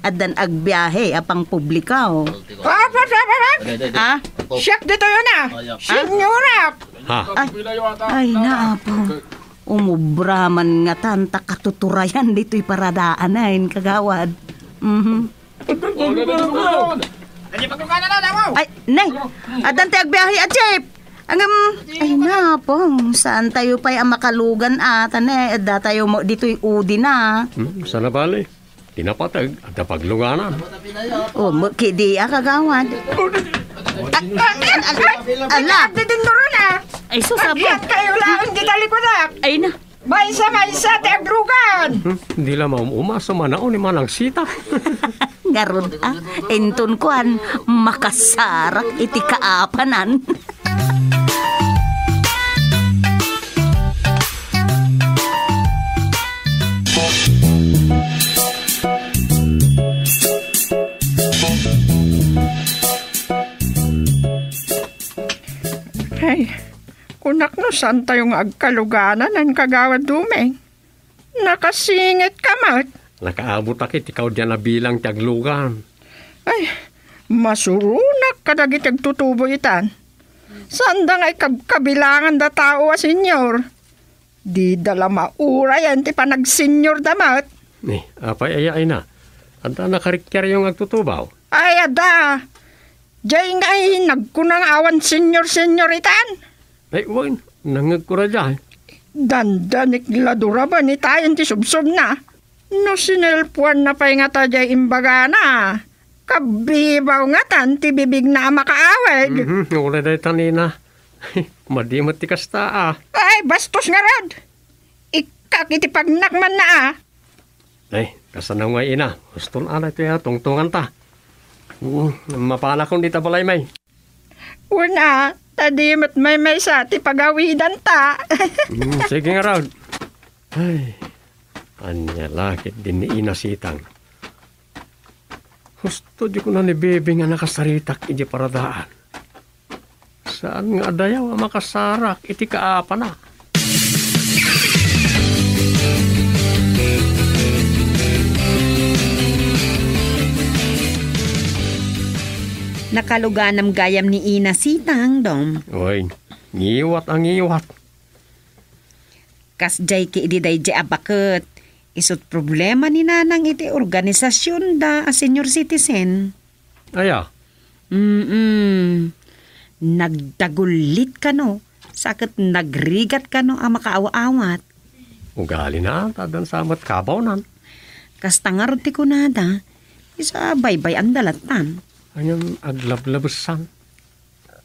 addan agbiahe a pangpubliko. Hop, hop, hop, hop, hop! Ah? Siak ditoy una! Senyorak! Ha? Ay, ay, naapo. Umubra man ngatan ta katuturayan ditoy paradaanen, Kagawad. Mhm. Ay, nay, addan ti agbiahe a jeep. Ngem, ay, napong, saan tayo pay a makalugan a, ta ne, adda tayo mo ditoy udi na. Hmm, sana bali. Ti napateg, adda pagluganan. O, mo, kidi a, Kagawad. Ah, ah, ah, ah, ala. Di dinduron, ah. Ay, sus, apo. Agyat kayo lang, di talikudak. Ay, na. Maysa-maysa ti aglugan. Hmm, di la maum-uma, sumanaw ni Manang Sita. Ngarud, ah, inton kuan, makasarak iti kaapanan. Ay, kunak no saan tayo nga agkaluganan, Kagawad Dumeng. Nakasingit ka met. Nakaabotak iti kaudyan a bilang ti aglugan. Ay, masuronak kadagiti agtutubo itan. Saanda nga ikabkabilangan da tao a senior. Dida la maurayan ti panagsenyorda met. Ni, apay aya, ina? Adda nakarikiaryo nga agtutubaw? Ay, adda. Jay ngay nagkuna nga awan senior-senior itan. Ay, wen, nangngegko ra jay. Dandanik la duraben itayen ti subsobna. No sinelpoanna pay ngata jay imbagana, kabibaw ngatan ti bibigna a makaaweg. Mhm, uray dayta, ina. Madi met ti kasta, a. Ay, bastos ngarud! Ikkak iti pagnakmanna, a. Ay, kasano ngay, ina? Huston anay ti tungtunganta. Mm, mapanakon dita balay, may. Una, ta di met maymaysa ti pagawidanta. Mm, sige ngarud. Ay, ania la ketdin ni Ina Sitang. Husto di kuna ni Bebe nga nakasaritak idiay paradaan. Saan nga adayaw a makasarak iti kaapana? Nakaluganam gayam ni Ina Sitang, Dong. Oy, ngiwat a ngiwat. Kas jay ki idi dayjay a baket, isut' problema ni Nanang iti organisasionda a senior citizen. Aya? Mm-mm. Nagdagullit kano, sa ket nagrigat kano a makaaw-awat. Ugalina, ta addan sa met kabawnan. Kasta ngarud ti kunada, isu a baybay-anda lattan. Anian aglablabessan?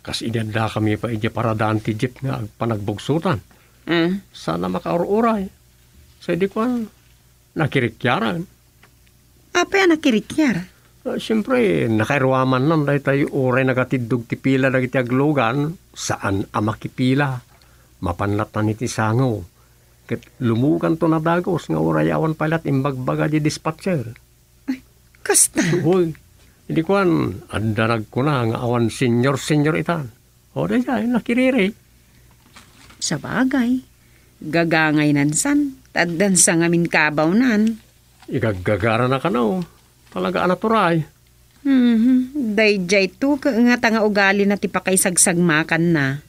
Kas idi addakami pay idiay paradaan ti jeep nga agpanagbugsotan. Mm. Saan a makaur-uray. Sa idi kuan, nakirikiaran. Apay a nakirikiar? Ah, siempre, nakairuamannan daytay uray nagatiddog ti pila dagiti aglugan, saan a makipila. Mapan lattan iti sango. Ket lumuganto nadagus nga uray awan pay lat imbagbaga di dispatcher. Ay, kasta. Uy, idi kuan, adda nagkuna nga awan senior-senior itan. O, dayjay, nakiriri. Sabagay, gagangaynan san, ta addan sa ngamin kabawnan. Igaggagara na kano, talaga a naturay. Mhm, dayjay to, ka-, ngata nga ugalina ti pakaisagsagumakanna.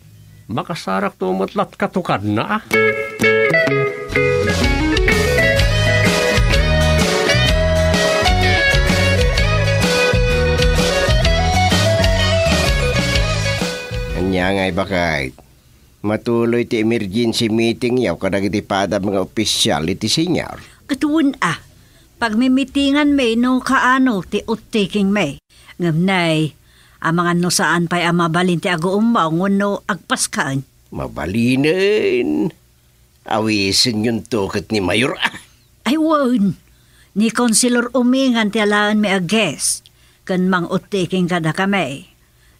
Makasarak to met lat katukadna, a. Ania ngay, baket? Matuloy ti emergency meeting yaw kadagiti padam nga opisyal iti senior. Ket wen a, pagmimitinganmi no kaano ti uttikingmi. Ngem nay, amangan no saan pay a mabalin ti aguumbaw wenno agpaskan. Mabalinen. Awisenyonto ket ni Mayor a. Ay wen, ni Councilor Umingan ti alaenmi a guest, ken mang-uttiking kadakami.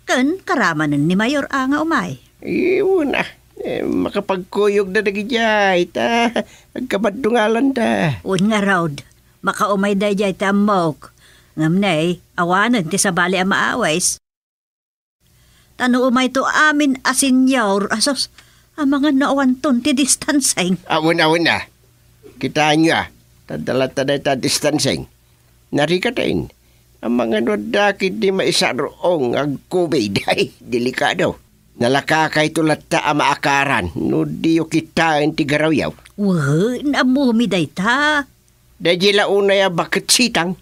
Ken karamanen ni Mayor a nga umay. Iwen a, eh, makapagkuyogda dagidiay, ta agkamaddungalanda. Wen ngarud, makaumay daydiay ti ammok. Ngem nay, awanen ti sabali a maawis. Ta no umayto amin a senior, asus, amangan no awanton ti distancing. Awen, awen a. Kitaenyo a, ta adda latta dayta distancing. Narikaten, amangan no adda ketdi maisar-ong nga agkubid. Ay, delikado. Nalakakayto latta a maakaran no diyo kitaen ti garawyo. Wen, ammomi dayta. Daydiay la unay a baket Sitang,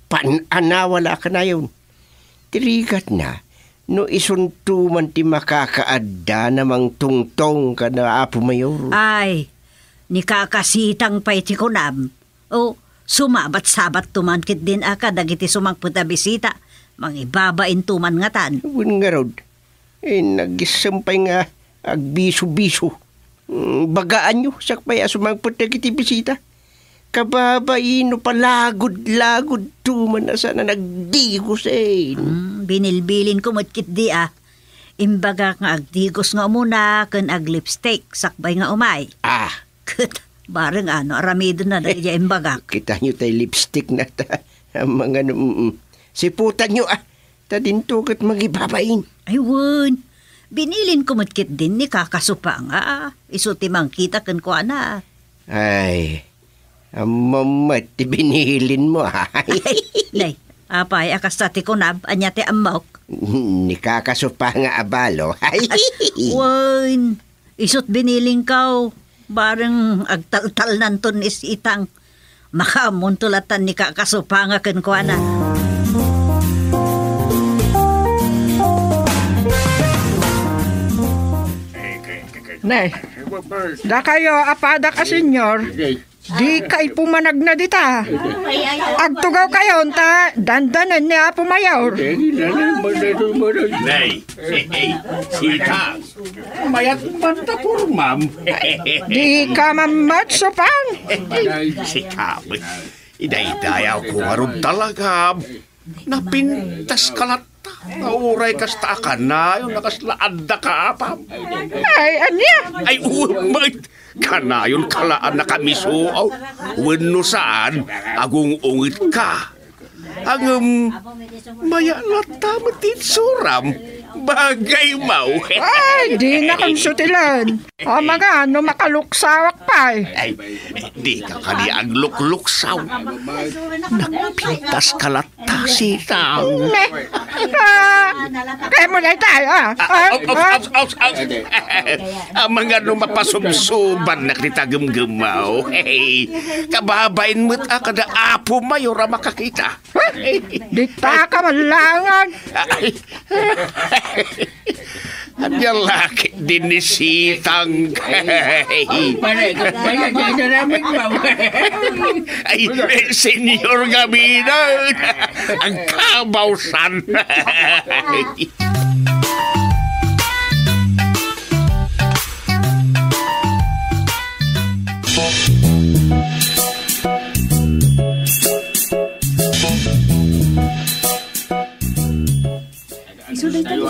pan-anawa la a kanayon. Ti rigatna, no isunto man ti makakaaddana mangtungtong kada Apo Mayor. Ay, ni Kaka Sitang pay ti kunam. O, sumabat-sabatto man ketdin a kadagiti sumangpet a bisita, mangibabainto man ngatan. Wen ngarud, eh, nagissem pay nga agbisu-bisu. Mm, bagaanyo, siak pay a sumangpet dagiti bisita. Kababain no palagud-lagudto man a saan a nagdigosen. Mm, binilbilinko met ketdi a. Imbagak nga agdigos nga umuna ken aglipstick sakbay nga umay. Ah. Ket, bareng ano, aramidonna daydiay imbagak. Kitaenyo tay lipstickna ta. Amangan, mm, mm. Siputanyo a. Ta dinto ket mangibabain. Ay, wen. Binilinko met ketdin ni Kaka Supang a isu ti mangkita kenkuana. Ay, ammom met ti binilinmo, a. Nay, apay a kasta ti kunam, ania ti ammok? Ni kakasupa nga abalo. Wen, isut' binilingkaw, bareng agtaltalnanton ni Sitang. Makaammonto latan ni kakasupa nga kenkuana. Ne, dakayo a padak a senior, dikay pumanagna dita. Agtugawkayon ta dandanen ni Apo Mayor. Nay, Sitang. Mayat man ta pormam. Dika mammatsupang. Sika, idaydayaw ko ngarud talaga. Napintas ka latta. Nga uray kasta a kanayon a kasla adda ka apam. Ay, ania? Ay, umay. Kanayon ka la a nakamiso. Wenno saan, agung-unget ka. Ngem, maya latta met ti itsuram. Bagay maw. Ay, dinakon sutilen. Amangan no makaluksawak pay. Ay, dika kadi aglukluksaw. Nagpintas ka latta, Sitang. Ne? Ah, kaya mo na tayo, ah. Ah, aus, aus, aus, aus. Amangan no mapasubsubannak ti tagemgemaw. Hey, kababain met a kada Apo Mayor a makakita. Dita ka malangan. Ay. Ania la ketdin ni Sitang. Ay, pare, kaya, kaya, kaya, kaya, Ay, eh, senior nga binan. Ang kabawsan.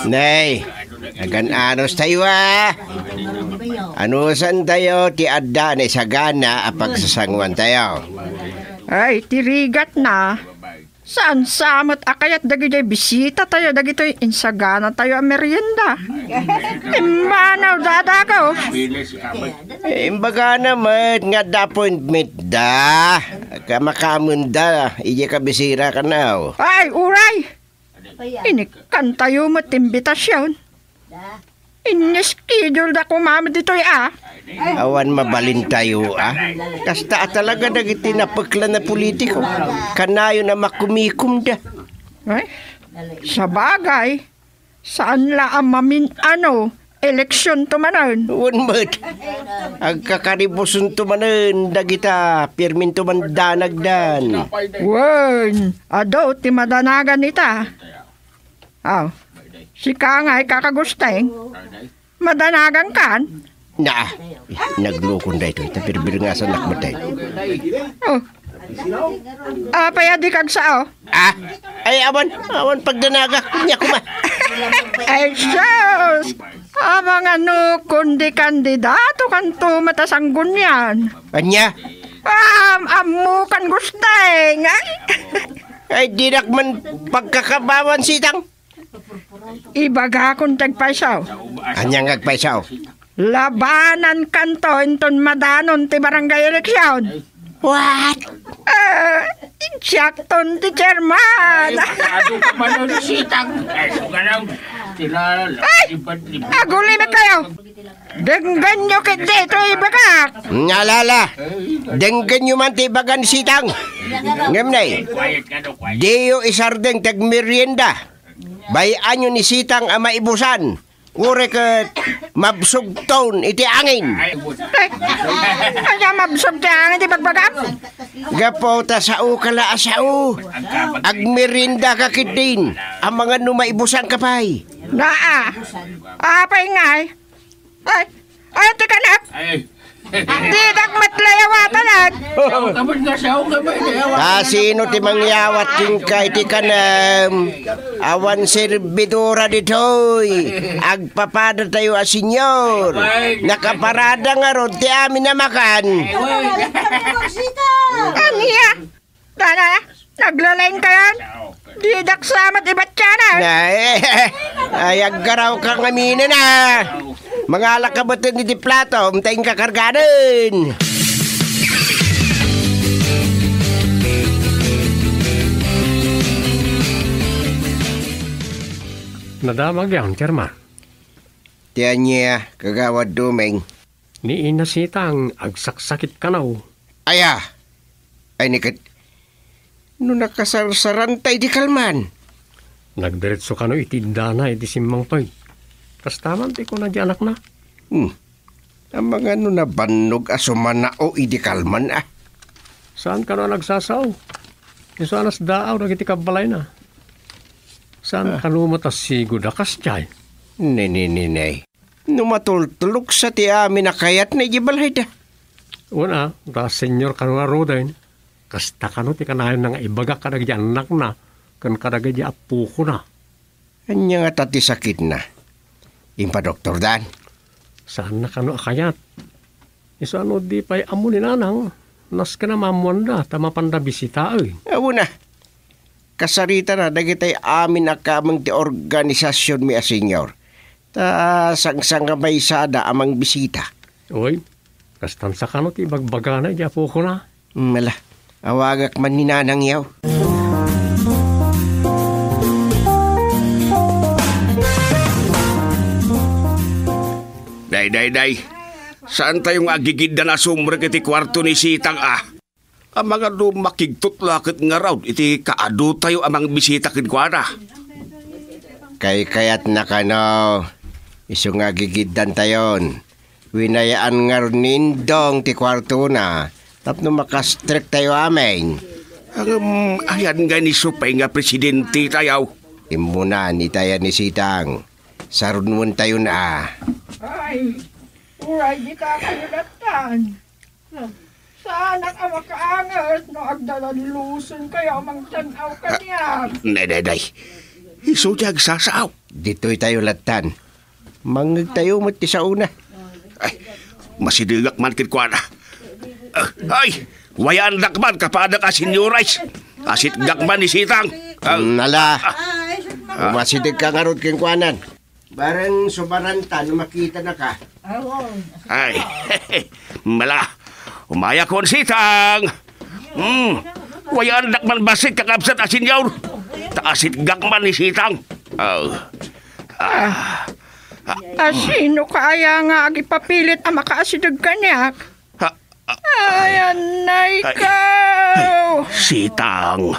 Nay, agan-anos tayo, a. Anusan tayo ti adda ni sagana a pagsasanguan tayo? Ay, ti rigat na. Saan sa met a kayat dagidiay bisita tayo, dagitoy insagana tayo a merienda. Immanaw, dadako. Imbagana met nga adda appointment da. Kamakamen da, idiay kabisera kanaw. Ay, uray! Inikkan tayo met ti imbitasion. Iniskedulda koma met ditoy, a. Awan mabalin tayo, a. Kasta a talaga dagiti napeklan a politiko. Kanayon a makumikomda. Ay, sabagay, saan la a mamin-ano, eleksionto manen. Wen met. Agkakaribusonto manen, dagita, pirminto man danagdan. Wen, adu ti madanagan ita. Aw, sika ngay, Kaka Gusteng? Madanagan kan? Na, naglukon daytoy, ta birbirngasanak met daytoy. Oh. Apay a di kagsao? Ah? Ay, awan, awan pagdanaga. Ania koma? Ay, sus! Amangan no kundi kandidato kanto met a Sanggunian. Ania? Am-, ammo kan Gusteng. Ay. Ay, dinak man pagkakabawan, Sitang. Ibagakon ti agpayso. Ania nga agpayso? Labanan kanto inton madanon ti barangay eleksyon. What? Ah, insakton ti chairman. Ay, adu ka man, Sitang. Ay, sugalaw. Ay, agulimekkayo. Denggenyo ketdi itoy ibagak. Nalala. Denggenyo man ti ibagan, Sitang. Ngem nay, diyo isardeng ti agmerienda. Bay-anyo ni Sitang a maibusan. Uray ket mabsogton iti angin. Ay, ania mabsog ti angin ti bagbagam? Gapu ta saoka la a sao. Agmeriendaka ketdin. Amangan no maibusanka pay. Naa. Apay ngay? Ay, ay, ti kanak. Ay. Didak met layawatan, a. Sao ka man nga, sao ka man, layawatan. Ta sino ti mangyawat kenka iti kanem? Awan serbidora ditoy. Agpapada tayo a senior. Ay. Nakaparada ngarud ti amin a makan. Ay, ay. Ania? Dana, naglalain kayan? Didak sa met ibatyanan. Ay, ay, aggaraw ka ngamin, a. Mangalak ka met iti plato, ta inka karganen. Nadamag yan, Chairman. Ti ania, Kagawad Doming? Ni Ina Sitang, agsaksakit kano. Aya! Ay, ni ket, no nakasarsaranta idi kalman? Nagdiretso kano iti indana iti simmangpet. Kasta man ti kuna di anakna. Hmm. Amangan no nabannog a sumanao idi kalman, a? Saan kano a nagsasao? Isu a nasdaaw dagiti kabbalayna. Saan Ah. kano met a sigud a kasdiay? Ne, ne, ne, ne. No matultuloksa ti amin a kayatna idiay balayda. Wen a, ta senior kano ngaruden. Kasta kano ti kanayonna nga ibaga kadagiti annakna ken kadagiti appokona. Ania ngata ti sakitna? Impadoktordan? Saanna kano a kayat. Isu a no di pay ammo ni Nanang, nasken a maammoanda ta mapanda bisitaen. Awan a. Kasaritana dagiti amin a kameng ti organisasionmi a senior. Ta sangsangabaysada a mangbisita. Oy, kastan sa kano ti ibagbagana iti apokona? Mala, awagak man ni Nanang yaw. Day, day, day. Saan tayo nga agigiddan a sumrek iti kuarto ni Sitang, a? Amangan no makigtutlaket ngarud iti kaadu tayo a mangbisita kenkuana. Kaykayatna kano, isu nga agigiddan tayon. Winayaan ngarud ni Indong ti kuartona tapno makastrek tayo amin. Ngem ayan nga ni Supay nga presidente tayo. Immunan itayan ni Sitang. Sarunuen tayon a. Ay, uray dika kayo latan. Saanak a makaanges no agdalanlusen kayo a mangtan-aw kaniak. Ne, ne, ne. Isu ti agsasao. Ditoy tayo lattan. Mangngeg tayo met ti saona. Ay, masidegak man kenkuana. Ah, ay, wayaandak man kapadak a senyores. Asitgak man ni Sitang. Ah, Nala. Ah. Masideg ka ngarud kenkuanan. Bareng subaranta no makitanaka. Ay, mala. Umayakon, Sitang. Hmm. Wayaandak man bassit kakabsat a senior. Ta asitgak man ni Sitang. Oh. Ah. A sino ka aya nga agipapilit a makaasideg kaniak? Ha? Ah. Ay, anay ay, ka. Ay, Sitang.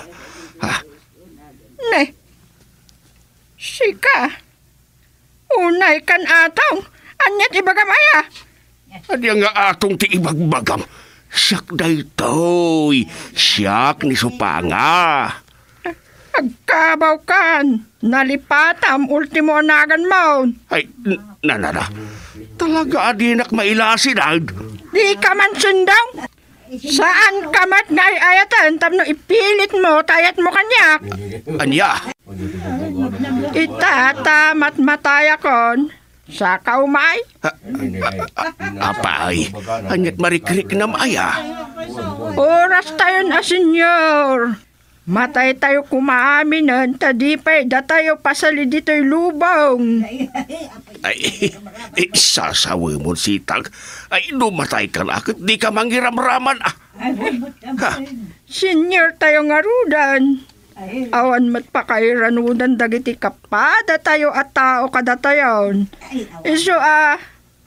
Ah. Ne. Sika. Unay kan atong, aniat ibagam aya? Ania nga atong ti ibagbagam? Siak daytoy, siak ni Supanga. Agkabaw kan, nalipatam, ultimo a naganmo. Ay, n-, nanana, talaga a dinak mailasinag. Di ka man sundong? Saan ka met nga ay-ayaten tapno ipilit mo ta ayat mo kaniak? Ania? Ita ta matmatayakon, saka umay? A-, a-, a-, apay, aniat marikriknam aya? Oras tayon a senior. Matay tayo koma aminen ta di pay datayo pasali ditoy lubong. Ay, eh, sasawemon, Sitang. Ay, no matay ka na, ket di ka mangiramraman, a. Ha? Senior tayo ngaruden. Awan met pakairanudan dagiti kapada tayo a tao kadatayon. Isu a,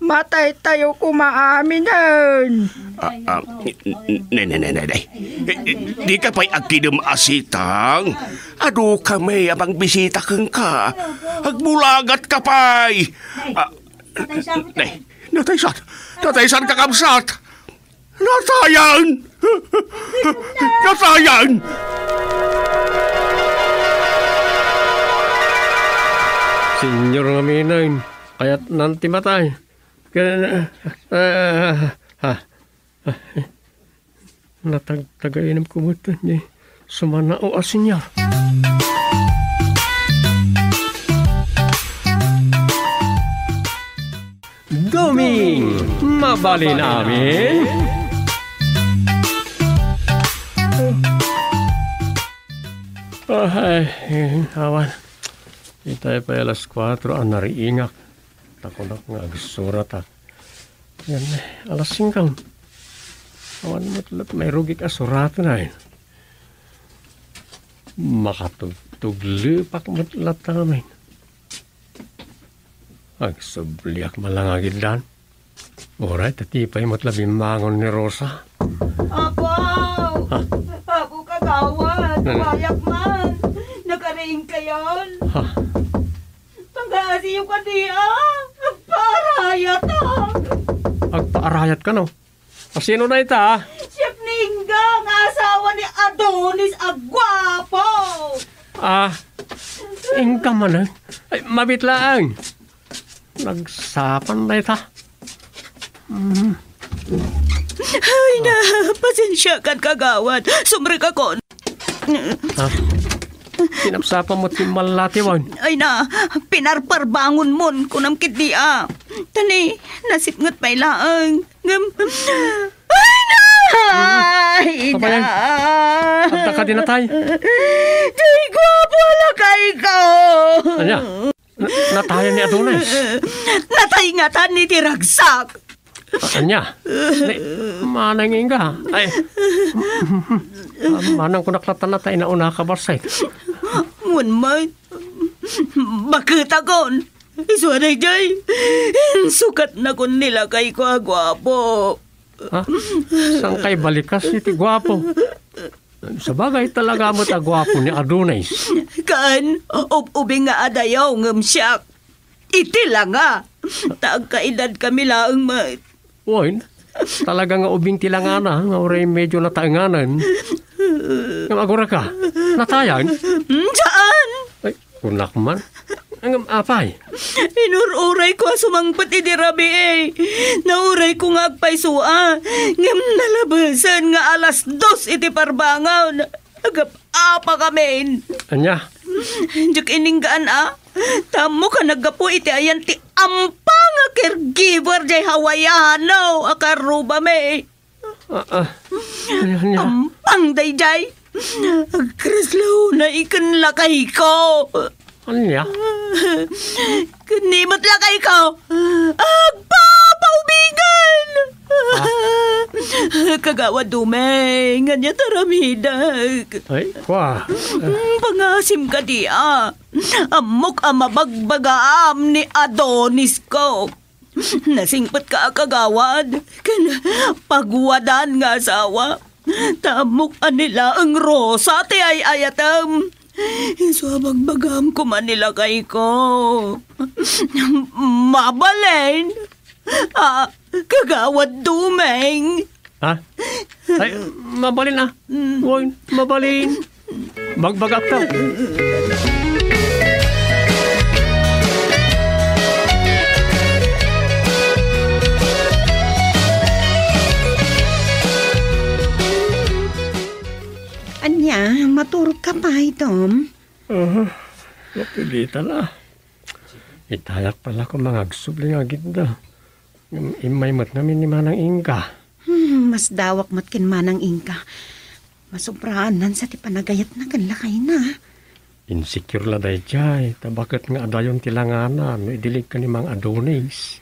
matay tayo koma aminen. A, a, n-, n-, ne, ne, ne, ne, ne. Eh, eh, di ka pay agkidem a, Sitang. Adu kami a mangbisita kenka. Agbulagat ka pay. A, ne, nataysan. Nataysan, kakabsat. Natayan! Natayan! Senior nga aminen, kayatnan ti matay. Ken, ah, ah, ah, natagtagainam koma ti sumanao a senior. Doming, mabalin amin? Ay, awan. Itay pay alas kuatro a nariingak. Ta kunak nga agsuratak. Yan, eh, alas singko. Awan met la't mairugik a suraten ay. Makatugtuglepak met latta ngamin. Agsubliak man la nga agiddan. Uray, ta ti pay met la bimmangon ni Rosa. Apo! Ah. Apo, kagawad, ano? Kawayak man. Nakariing kayon. Ha? Pangasiyo kadi, ah. Agpaarayatak. Agpaarayat kano? A, sino dayta? Siak ni Inga nga asawa ni Adonis a guapo. Ah, Inga manen? Ay, mabit laeng. Nagsapa dayta. Mm. Ay na, pasensiakan, kagawad. Sumrekakon. Ah, pinapsapa mo ti mallatiwan. Ay na, pinarparbangon mon, kunam ketdi a. Tani, nasipnget pay laeng. Ngem, ay na! Hmm. Ay na! Apay, agta kadi natay? Di guapo a lakayko! Ania? Na-, natayan ni Adonis? Natay ngatan iti ragsak. Ania? Ni, manang Inga. Ay. Manang kunak latta natay na una ka bassit. Wen met. Baketakon. Isu a daydiay, insukatnakon ni lakayko a guapo. Ha? Saan kay balikas iti guapo? Sabagay, talaga met a guapo ni Adonis. Ken, ub-ubing nga adayo ngem siak. Iti langa. Ta agkaedadkami laeng met. Wen, talaga nga ubing ti langana, nga uray medyo nataenganen. Ngem agurayka, natayan? Mm, saan? Ay, kunak man. Ngem apay? Inur-urayko a sumangpet idi rabii. Naurayko nga agpayso a. Ngem nalabesen nga alas dos iti parbangon. Agap-apakamin. Ania? Diak ininggaan a. Ta ammok a naggapu iti ayan ti ampa nga caregiver jay Hawaiano a karrubami. Ah, ah. Ania, ania? Ampang dayjay. Agkreslo na iken lakayko. Ania? Ken ni met lakayko. Agpapaubingen. Ah? Kagawad Dumeng, ania ti aramidek? Ay, kua. Pangasim kadi a. Ammok a mabagbagaam ni Adonisko. Nasingpetka a kagawad, ken paguadan nga asawa. Ta ammok a ni laeng Rosa ti ay-ayatem. Isu a bagbagam koma ni lakayko. Mabalin? Ah, Kagawad Dumeng. Ha? Ay, mabalin a. Mm. Wen, mabalin. Bagbagakto. Ania, maturogka pay, Dom? Aha, napilitan a. Itayak pala ko mangagsubli nga agidda. Ngem immay met ngamin ni Manang Inga. Hmm, masdawak met ken Manang Inga. Masobraan nansa ti panagayatna ken lakayna. Insecure la dayjay, ta baket nga adayon ti langana no idiligka ni Mang Adonis.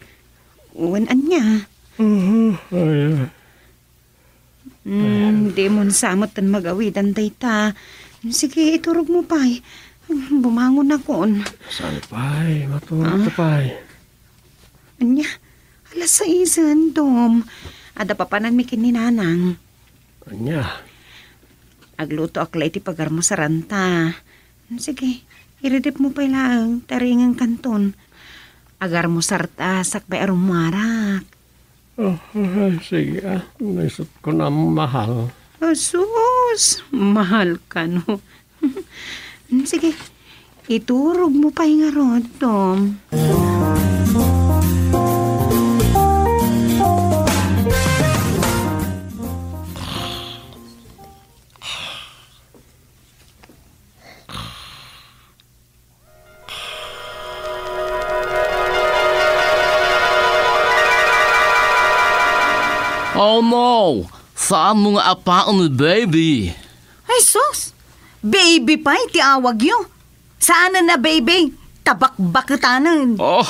Wen ania? Mhm, ay, ay. Hmm, dimon sa metten magawidan dayta. Sige, iturogmo pay. Bumangonakon. Saan pay? Maturog ta pay. Ania? Alas saisen, Dom. Adda papananmi ken ni Nanang. Ania? Aglutoak la iti pagarmusaranta. Sige, iridipmo pay laeng, ta ringenkanton. Agarmusarta, sakbay a rummuarak. Oh, ay, sige, ah. Naisut ko na mahal. Asus, mahal kano. Sige, iturogmo pay ngarud, Dom. Oh no! Saanmo nga apaen ni baby? Ay sus! Baby pay ti awagyo. Saanen a baby. Tabakbaketanen. Oh.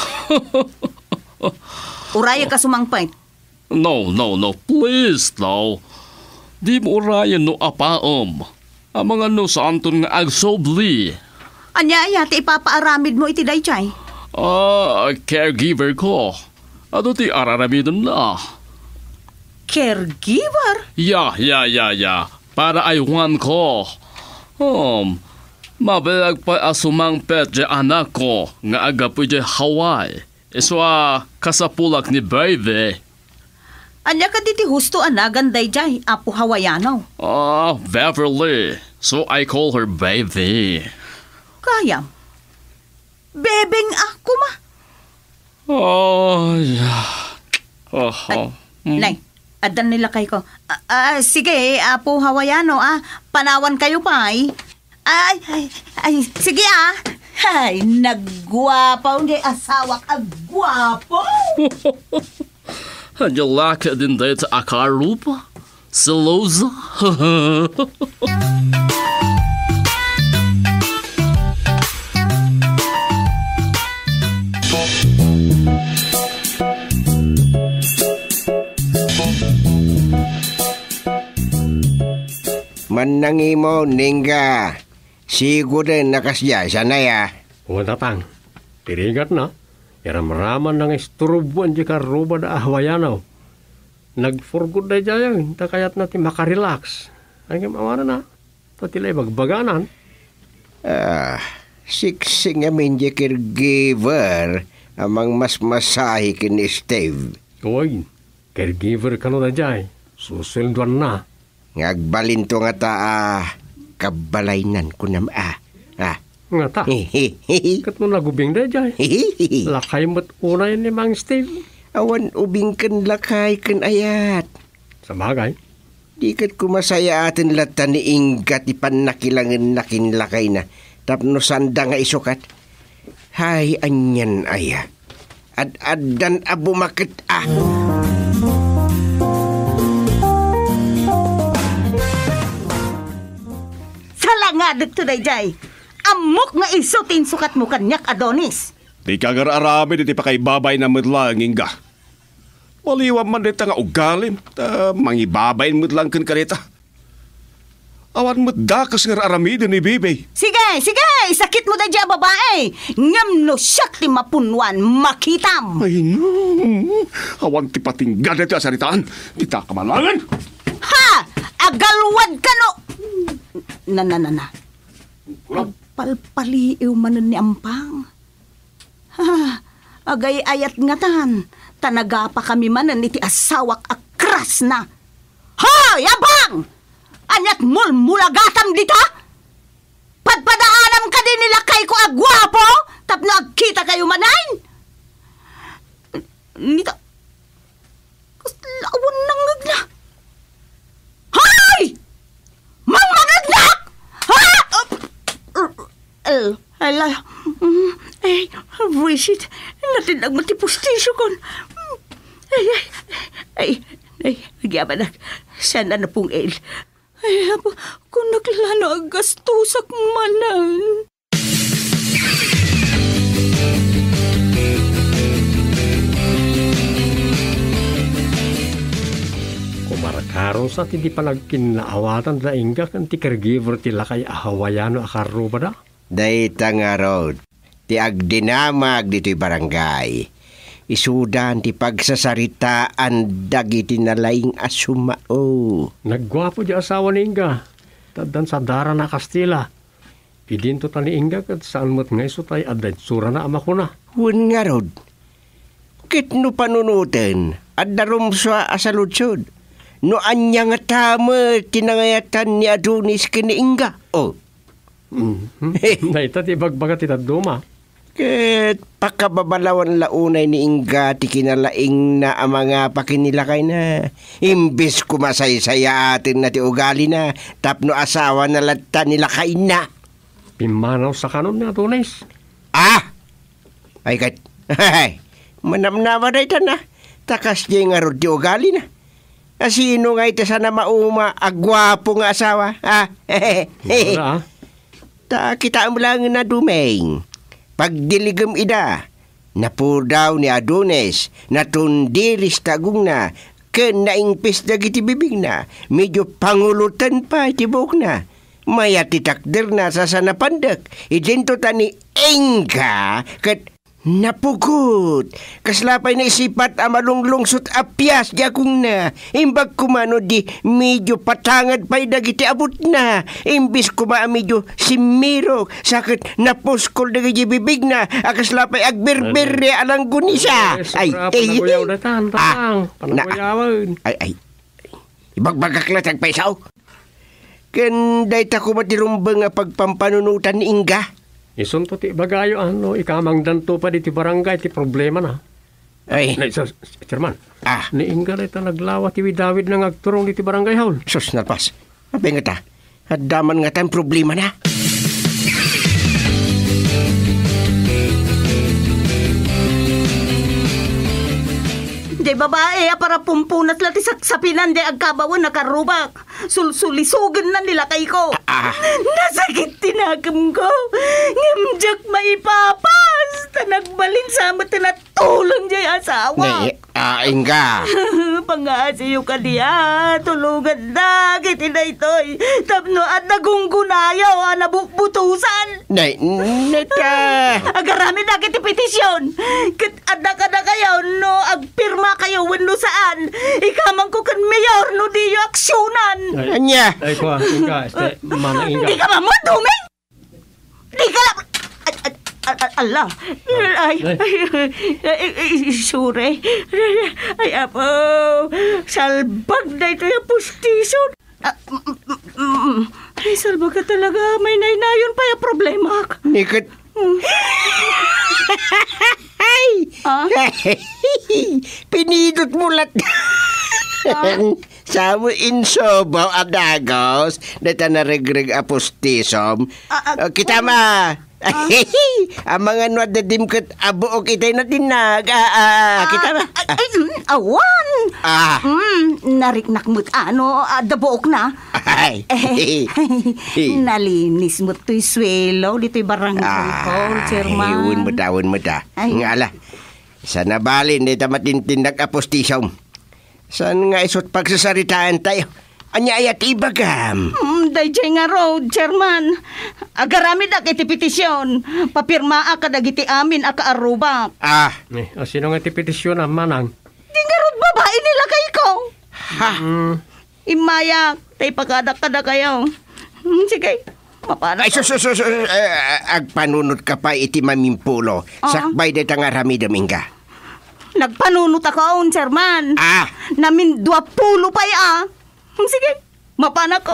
Urayek a sumangpet. No, no, no, please, no. Dimo urayen no apaem. Amangan no saanton nga agsubli. Ania aya ti ipapaaramidmo iti dayjay? Ah, caregiver ko. Adu ti ar-aramidenna. Caregiver? Ya, ya, ya, ya. Para aywan ko. Um, mabiag pay a sumangpet diay anakko nga aggapu idiay Hawaii. Isu a kasapulak ni baby. Ania kadi ti husto a nagan daydiay, Apo Hawaiano? Ah, Beverly. So I call her baby. Gayam. Bebeng a koma. Ay. Oho. Ay, nay, addan ni lakayko. Ah, ah, sige, Apo Hawaiano, ah. Panawankayo pay. Ay, ay, ay, sige, ah. Ay, nagguapo, di asawak, agguapo. Ania la ketdin dayta a karuba? Selosa? Mannangimon, Ningga. Sigoden a kasdiay, saan aya? Wen, Tatang. Ti rigatna, iramramanna nga isturboan diay karrubada a Hawaiano. Nagpurgod daydiay, ta kayatna ti makarelax. Ay, ngem awanen a, ta ti la ibagbaganan. Ah, siksik ngamin diay caregiver a mangmasmasahe ken ni Steve. Oy, caregiver kano daydiay. Susueldoanna. Nga agbalinto ngata a kabalaynan, kunam a. Ah. Ngata? Ket no nagubing daydiay, lakay met unay ni Mang Steve. Awan ubing ken lakay ken ayat. Sabagay. Di ket koma sayaaten latta ni Inga ti pannakilangenna ken lakayna tapno saanda nga isukat. Hay, anian aya? Ad-addan a bumaket a. Salangadek to daydiay. Ammok nga isu ti insukatmo kaniak, Adonis. Dika agar-aramid iti pakaibabainam met laeng, Inga. Maliwan man dayta nga ugalim, ta mangibabain met laeng kenka dayta. Awan met dakes nga ar-aramiden ni Bibi. Sige, sige, isakitmo daydiay a babai. Ngem no siak ti mapunnuan, makitam. Ay, no. Awan ti patingga daytoy a saritaan. Dita ka man laengen. Ha! Agalwad kano. Na, na, na, na. Agpalpaliiw manen ni Ampang. Ah, agay-ayat ngatan, ta nagapakami manen iti asawak a krasna. Hoy, Ampang! Aniat mulmulagatam dita? Padpadaanam kadi ni lakayko a guapo tapno agkitakayo manen? Nita, Kasla awan nangngegna. Hoy! Mangngegnak! Ha? Ap-, el, ala, mm, ay, buwisit. Natindagmo ti pustisokon. Ay, ay, ay, ay, agyamanak. Saan na napung-el? Ay, apo, kunak la no aggastosak manen. Kumarkaron sa ti di panagkinnaawatan da Inga ken ti caregiver ti lakay a Hawaiano a karrubada. Dayta ngarud ti agdinamag ditoy barangay. Isudan ti pagsasaritaan dagiti nalaing a sumao. Nagguapo di asawa ni Inga. Taddan sa darana a Kastila. Idinto ta ni Inga ket saan met nga isu tay adda itsurana a makuna. Wen ngarud, ket no panunoten, adda rumsua a saludsod. No ania ngata met ti nangayatan ni Adonis ken ni Inga? Oh. Mhm. Dayta ti ibagbaga ti dadduma. Ket pakababalawan la unay ni Inga ti kinalaingna a mangapa ken ni lakayna. Imbes koma saysayaatenna ti ugalina tapno asawana latta ni lakayna. Pimmanaw sa kanon ni Adonis. Ah! Ay ket, manamnama dayta na, ta kasdiay ngarud ti ugalina. A sino ngay ti saan a mauma a guapo nga asawa, ha? Wala, ah. Ta kitaem laengen a Dumeng, pagdiligem ida, napudaw ni Adonis, natundiris ti agongna, ken naingpis dagiti bibingna, medio panguloten pay ti buokna. Mayat ti takderna, sasanapan dek, idinto ta ni Inga, ket Napugot! Kasla pay naisipat a malunglungsot a pias di agongna. Imbag koma no di medio patangad pay dagiti abutna. Imbis koma a medio simmirok, sa ket napuskol dagiti bibigna a kasla pay agberberre a langgonisa. Ay, sobra, ay, panaguyaw daytan, ah, Tatang. Na-, panaguyawen. Ay, ay. Ibagbagak la ti agpayso. Ken dayta koma ti rumbeng a pagpampanunotan ni Inga. Isunto ti ibagayo, a no ikamangdanto pay ditoy barangay ti problemana. Ay. Na, sus, Chairman. Ah. Ni Inga dayta naglawa ti widawidna nga agturong ditoy barangay hall. Sus, nalpas. Apay ngata? Adda man ngata ti problemana. Diay babai a parapumpunas la ti saksapinan diay agkabawen a karrubak. Sulsulisogenna ni lakayko. Ah, ah. Nasakit ti nakemko. Ngem diak maipapas. Ta nagbalin sa met ti natulong diay asawa. Ne, ah, Inga. Pangaasiyo kadi a tulongannak iti daytoy. Tapno adda gunggonayo a nabukbutusan. Nay, neta. Agaramidak iti petision. Ket adda kadakayo no agpirmakayo wenno saan. Ikamangko ken mayor no diyo aksionan. Ay, ania? Ay, kua, Inga, este, Manang Inga. Dika mammuar, Doming! Dika la-, a-, a-, a-, a-, ala. Ay, ay, ay, ay, ay, sorry. Ay, apo. Salbag daytoy a pustiso. Ah, mm, mm, mm. Ay, salbag ka talaga. May naynayon pay a problemak. Ni ket. Mm. Ay! Ah? Pinidot mo lat. Ah? Samo insubaw a dagos, dayta naregreg a pustisom. Ah, ah, ah, kita ma. Ah. Amangan no adda dimket a buok itay nadinnag. Ah, ah, ah, kita ma. Ay, ay, mm, awan. Ah. Mm, nariknak met ano, adda buokna. Ay. Eh, nalinis met toy suelo ditoy barangay hall, Chairman. Ay, wen met, wen met, ah. Ay. Nga ala. Sa nabalin dayta matintindag a pustisom. Saan nga isut' pagsasaritaan tayo? Ania aya ti ibagam? Hmm, daydiay ngarud, Chairman. Agaramidak iti petision. Papirmaak kadagiti amin a kaarrubak. Ah. Eh, a sino nga ti petision, a manang? Di ngarud babai ni lakayko. Ha? Hmm. Immayak, ta ipakadak kadakayo. Hmm, sige, mapanak. Ay, sus, sus, sus, sus, eh, agpanunot ka pay iti mamimpulo. Ah. Sakbay dayta nga aramidem, Inga. Nagpanunot ako, Chairman. Ah. Namindua pulo pay, ah. Hmm, sige, mapanak.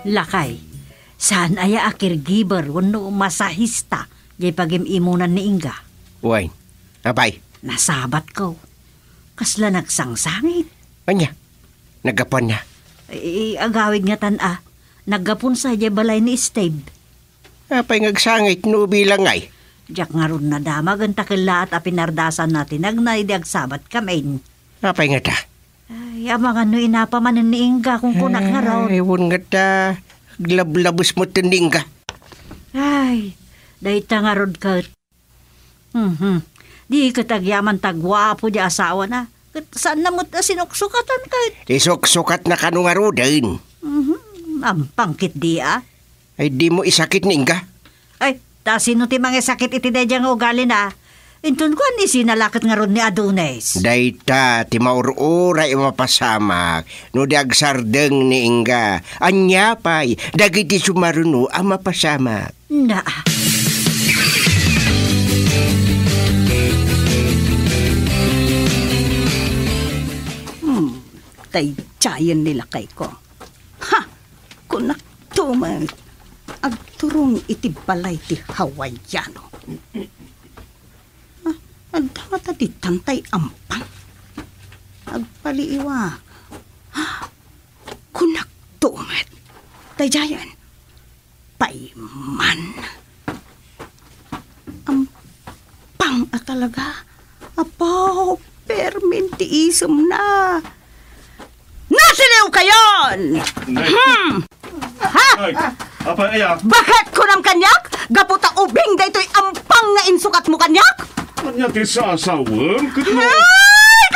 Lakay, saan aya a caregiver wenno masahista diay pagim-imunan ni Inga? Wen, apay? Nasabatko. Kasla nagsangsangit. Ania? Naggapuanna? Eh, agawid ngatan a. Naggapunsa diay balay ni Steve. Apay nga agsangit no bilang ngay? Diak ngarud nadamag ta kellaat a pinardasanna ti nagna idi agsabat kamin. Apay ngata? Ay, amangan no inapa manen ni Inga, kunkunak ngarud. Ay, wen ngata, aglablabes metten ni Inga. Ay, dayta ngarud ket. Mhm. Di ket agyaman ta guapo diay asawana. Ket saanna met a sinuksukatan ket. Isuksukatna kano ngaruden. Mhm. Ampang ketdi a. Ay, dimo isakit ni Inga? Ay, ta sino ti mangisakit iti daydiay nga ugalina? Inton kuan, isina la ket ngarud ni Adonis. Dayta ti maur-uray a mapasamak no di agsardeng ni Inga. Ania pay dagiti sumaruno a mapasamak? Na. Hmm, daydiayen ni lakayko. Ha! Kunakto met, agturong iti balay ti Hawaiano. Ah, adda ngata ditan tay ampang. Agpaliiwak. Kunakto met, daydiayen. Pay man. Ampang a talaga. Apo, permin ti isemna. Nasiliwkayon! Nay. Hmm. Ha? Nay, apay aya? Baket kunam kaniak? Gapu ta ubing daytoy ampang nga insukatmo kaniak? Ania ti sasawem? Ket no Ay,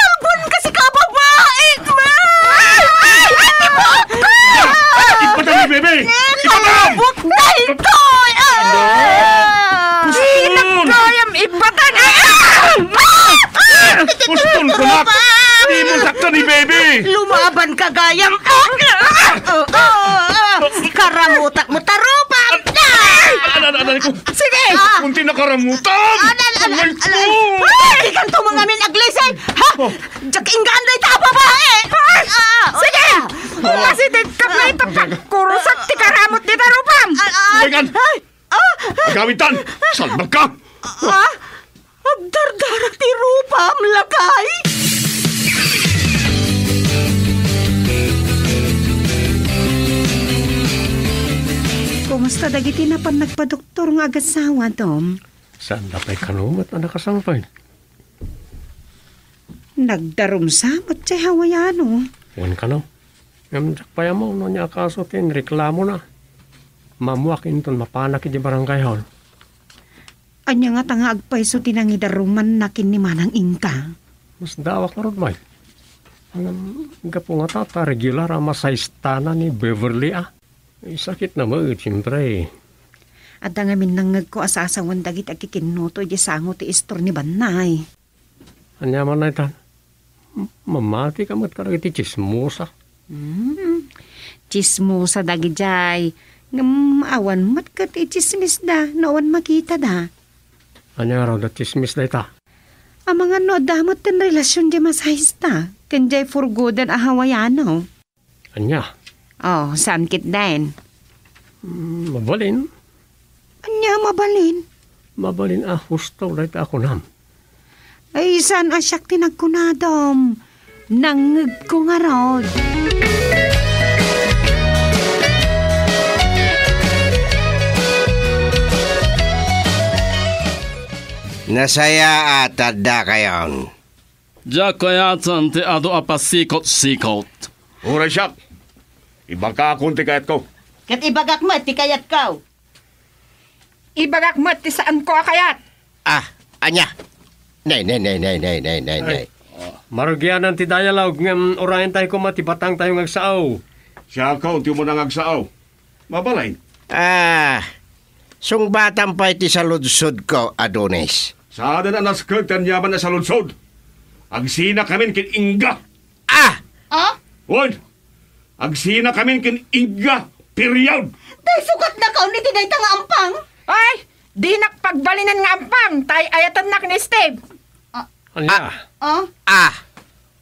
Lumaban ka gayam. Ah! Ah! Ah! Ah! Ah! Ikaramutak mo, tarupam! Ah! Anan, anan ko. Sige! Ah! Kunti nakaramutan! Anan, anan, Aray anan! Ko! Ay, di kanto mangamin aglisay! Ha? Oh. Diak inggaan dayta a babae! Ah! Sige! Ah! Kasi di ka may papagkurusak ti karamut ti tarupam! Ah! Ah! Ay! Ay! Ah! Agawidtan! Salbag ka! Ah! Agdardarak ti rupam, lakay! Kumusta dagiti napan nagpadoktor nga agasawa, Dom? Saan da pay kano met a nakasangpay? Nagdarumsa met ti Hawaiano. Wen kano. Ngem diak pay ammo no ania a kaso ti inreklamona. Mammuak inton mapanak idiay barangay hall. Ania ngata nga agpayso ti nangidarumanna ken ni Manang Inka? Masdaawak ngarud, May. Ngem gapu ngata ta regular a masahistana ni Beverly a. Sakit na met, siempre. Adda ngamin nangngegko a sasawen dagiti agkikinnuto idiay sango ti istor ni Bannay. Ania man dayta? Mamati ka met kadagiti tsismosa. Hmm, tsismosa dagidiay. Ngem awan met ket itsismisda no awan makitada. Ania ngarud a tsismis dayta? Amangan no adda met ti relasion diay masahista ken diay furgodan a Hawaiano. Ania? Oh, saan ketdin? Mm, mabalin. Ania mabalin? Mabalin a husto dayta a kunam. Ay, saan a siak ti nagkuna, Dom? Nangngegko ngarud. Nasayaat a addakayon. Diak kayaten ti adu a pasikot-sikot. Uray siak, ibagakon ti kayatko. Ket ibagak met ti kayatko. Ibagak met ti saanko a kayat. Ah, ania? Nay, nay, nay, nay, nay, nay, nay, nay. Ay, marugianan ti dialogue, ngem urayen tayo koma ti batang tayo nga agsao. Siakon ti umuna nga agsao. Mabalin. Ah, sungbatan pay ti saludsodko, Adonis. Saanen a naskeg ti aniaman a saludsod. Agsinakamin ken Inga. Ah! Ah? Wen, agsinakamin ken Inga. Period. Tay, sukatnakaon iti dayta nga ampang? Ay, dinak pagbalinen nga ampang, tay ayatennak ni Steve. Ah. Ania? Ah? Ah?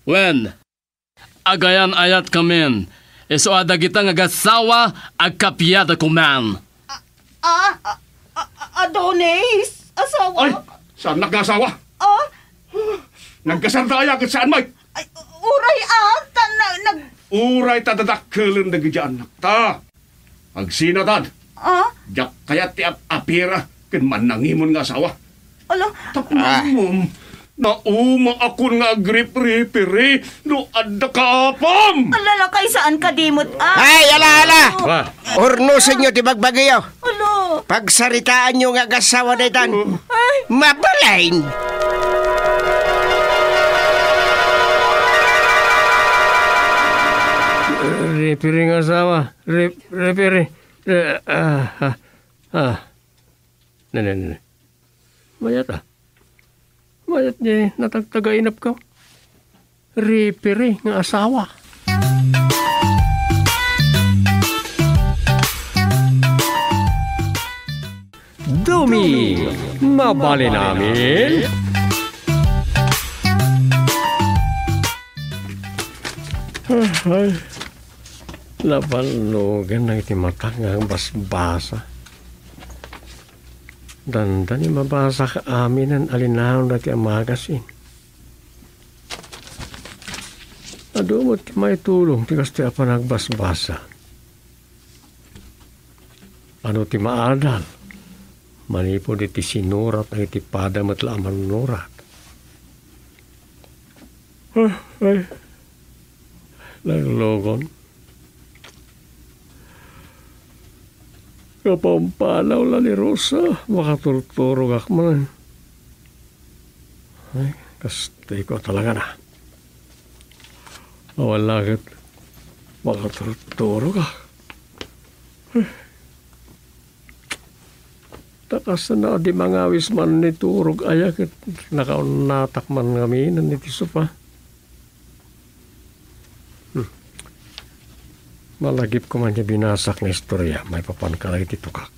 Wen, agayan-ayatkamin, isu a dagita nga agassawa, agkapiada koman. Ah, ah, ah, ah, Adonis, asawa? Ay, saannak nga asawa? Ah? Nagkasarta aya ket saan met? Ay, uray, ah, ta, na, nag- Uray ta dadakkelen dagiti annakta. Agsinatan. Ah? Diak kayat ti ap-apira ken mannangimon nga asawa. Ala. Tapno Ah. Nauma akon nga agripiripiri no adda kaapam. Ala, lakay, saan ka dimot, ah? Ay, ala, ala! Oh. Wa. Urnosenyo ti bagbagiyo. Ala. Pagsaritaanyo nga agassawa daytan. Ay. Mabalin. Referee nga asawa. Re-, referee. Re-, ah, ah, ah. Ne, ne, ne, ne. Mayat, ah. Mayat ni natagtagainapko. Referee nga asawa. Dumi, mabalin amin. Ay, nabalnugan na iti matak nga basbasa. Dandani mabasak amin a linaon dagiti amagasin. Adu met ti maitulong ti kastoy a panagbasbasa. Ano ti maadal? Manipud iti sinurat dagiti pada met la a mannurat. Ah, ay. Naglugon. Kapampanaw la ni Rosa, makaturturogak man. Ay, kastiko talaga na. Awan la ket makaturturogak. Ta kasano a di mangawis man ni turog aya ket nakaunnatak man ngamin iti sofa. Malagipko man ti binasak nga istoria maipapan kadagiti tukak.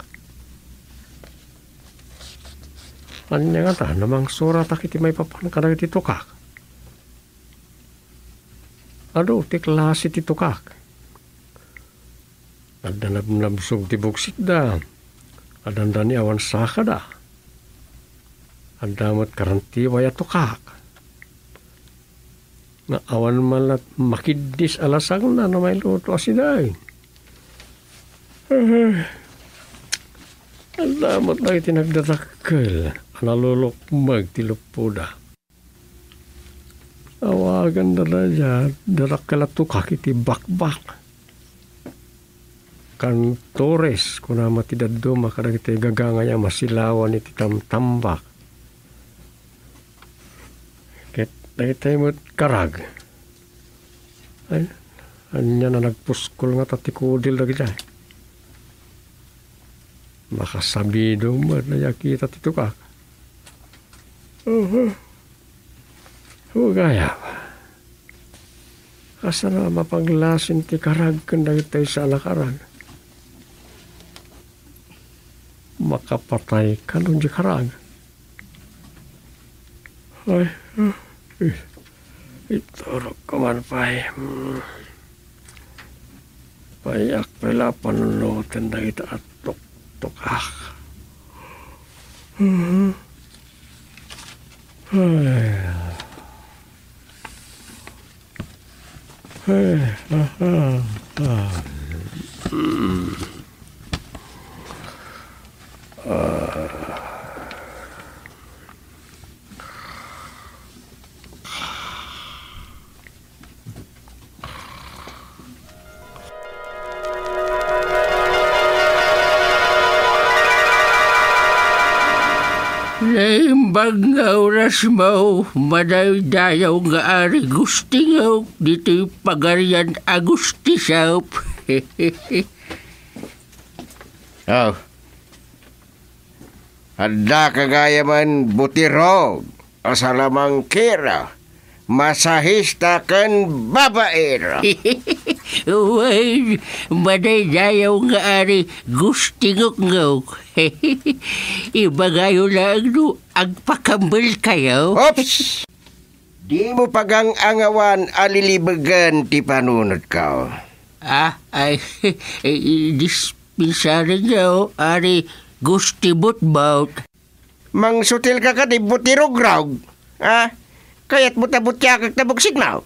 Ania ngata no mangsuratak iti maipapan kadagiti tukak? Adu ti klase ti tukak. Adda nabnabsog ti buksikda. Addanda ni awan sakada. Adda met karantiway a tukak. Nga awan man la makiddis a lasangna no mailuto a sidain. Adda met dagiti nagdadakkel a nalulukmeg ti luppoda. Awaganda daydiay dadakkel a tukak iti bakbak. Cantores, kuna met ti dadduma kadagiti gagangay a masilawan iti tamtambak. Ket dagitoy met karag. Ay, ania a nagpuskol ngata ti kudil dagitoy? Makasabidong met daydiay a kita ti tukak. Uhu. Gayam. Kasano a mapaglasin ti karag ken dagitoy saan a karag? Makapatay kano diay karag? Ay, ah, eh, iturogko man pay. Hmm. Payak pay la panunoten dagita a tuktukak. Mhm. Ay. Ay, ah, ah, ah. Hmm. Ah. Naimbag nga orasmo, madaydayaw nga Ari Gustingok, ditoy pagarian a gustisop. Oh. Adda ka gayamen butirog a salamangkero, masahista ken babaero. Wen, madaydayaw nga Ari Gustingokngok. Ibagayo laeng no agpakambelkayo. Oops! Dimo pagang-angawan a lilibegen ti panunotko. Ah, ay, eh, dispensarinyo, Ari Gusti Butbut. Mangsutilka kadi, butirugrog? Ah, kayatmo ta butiakek ta buksigmo?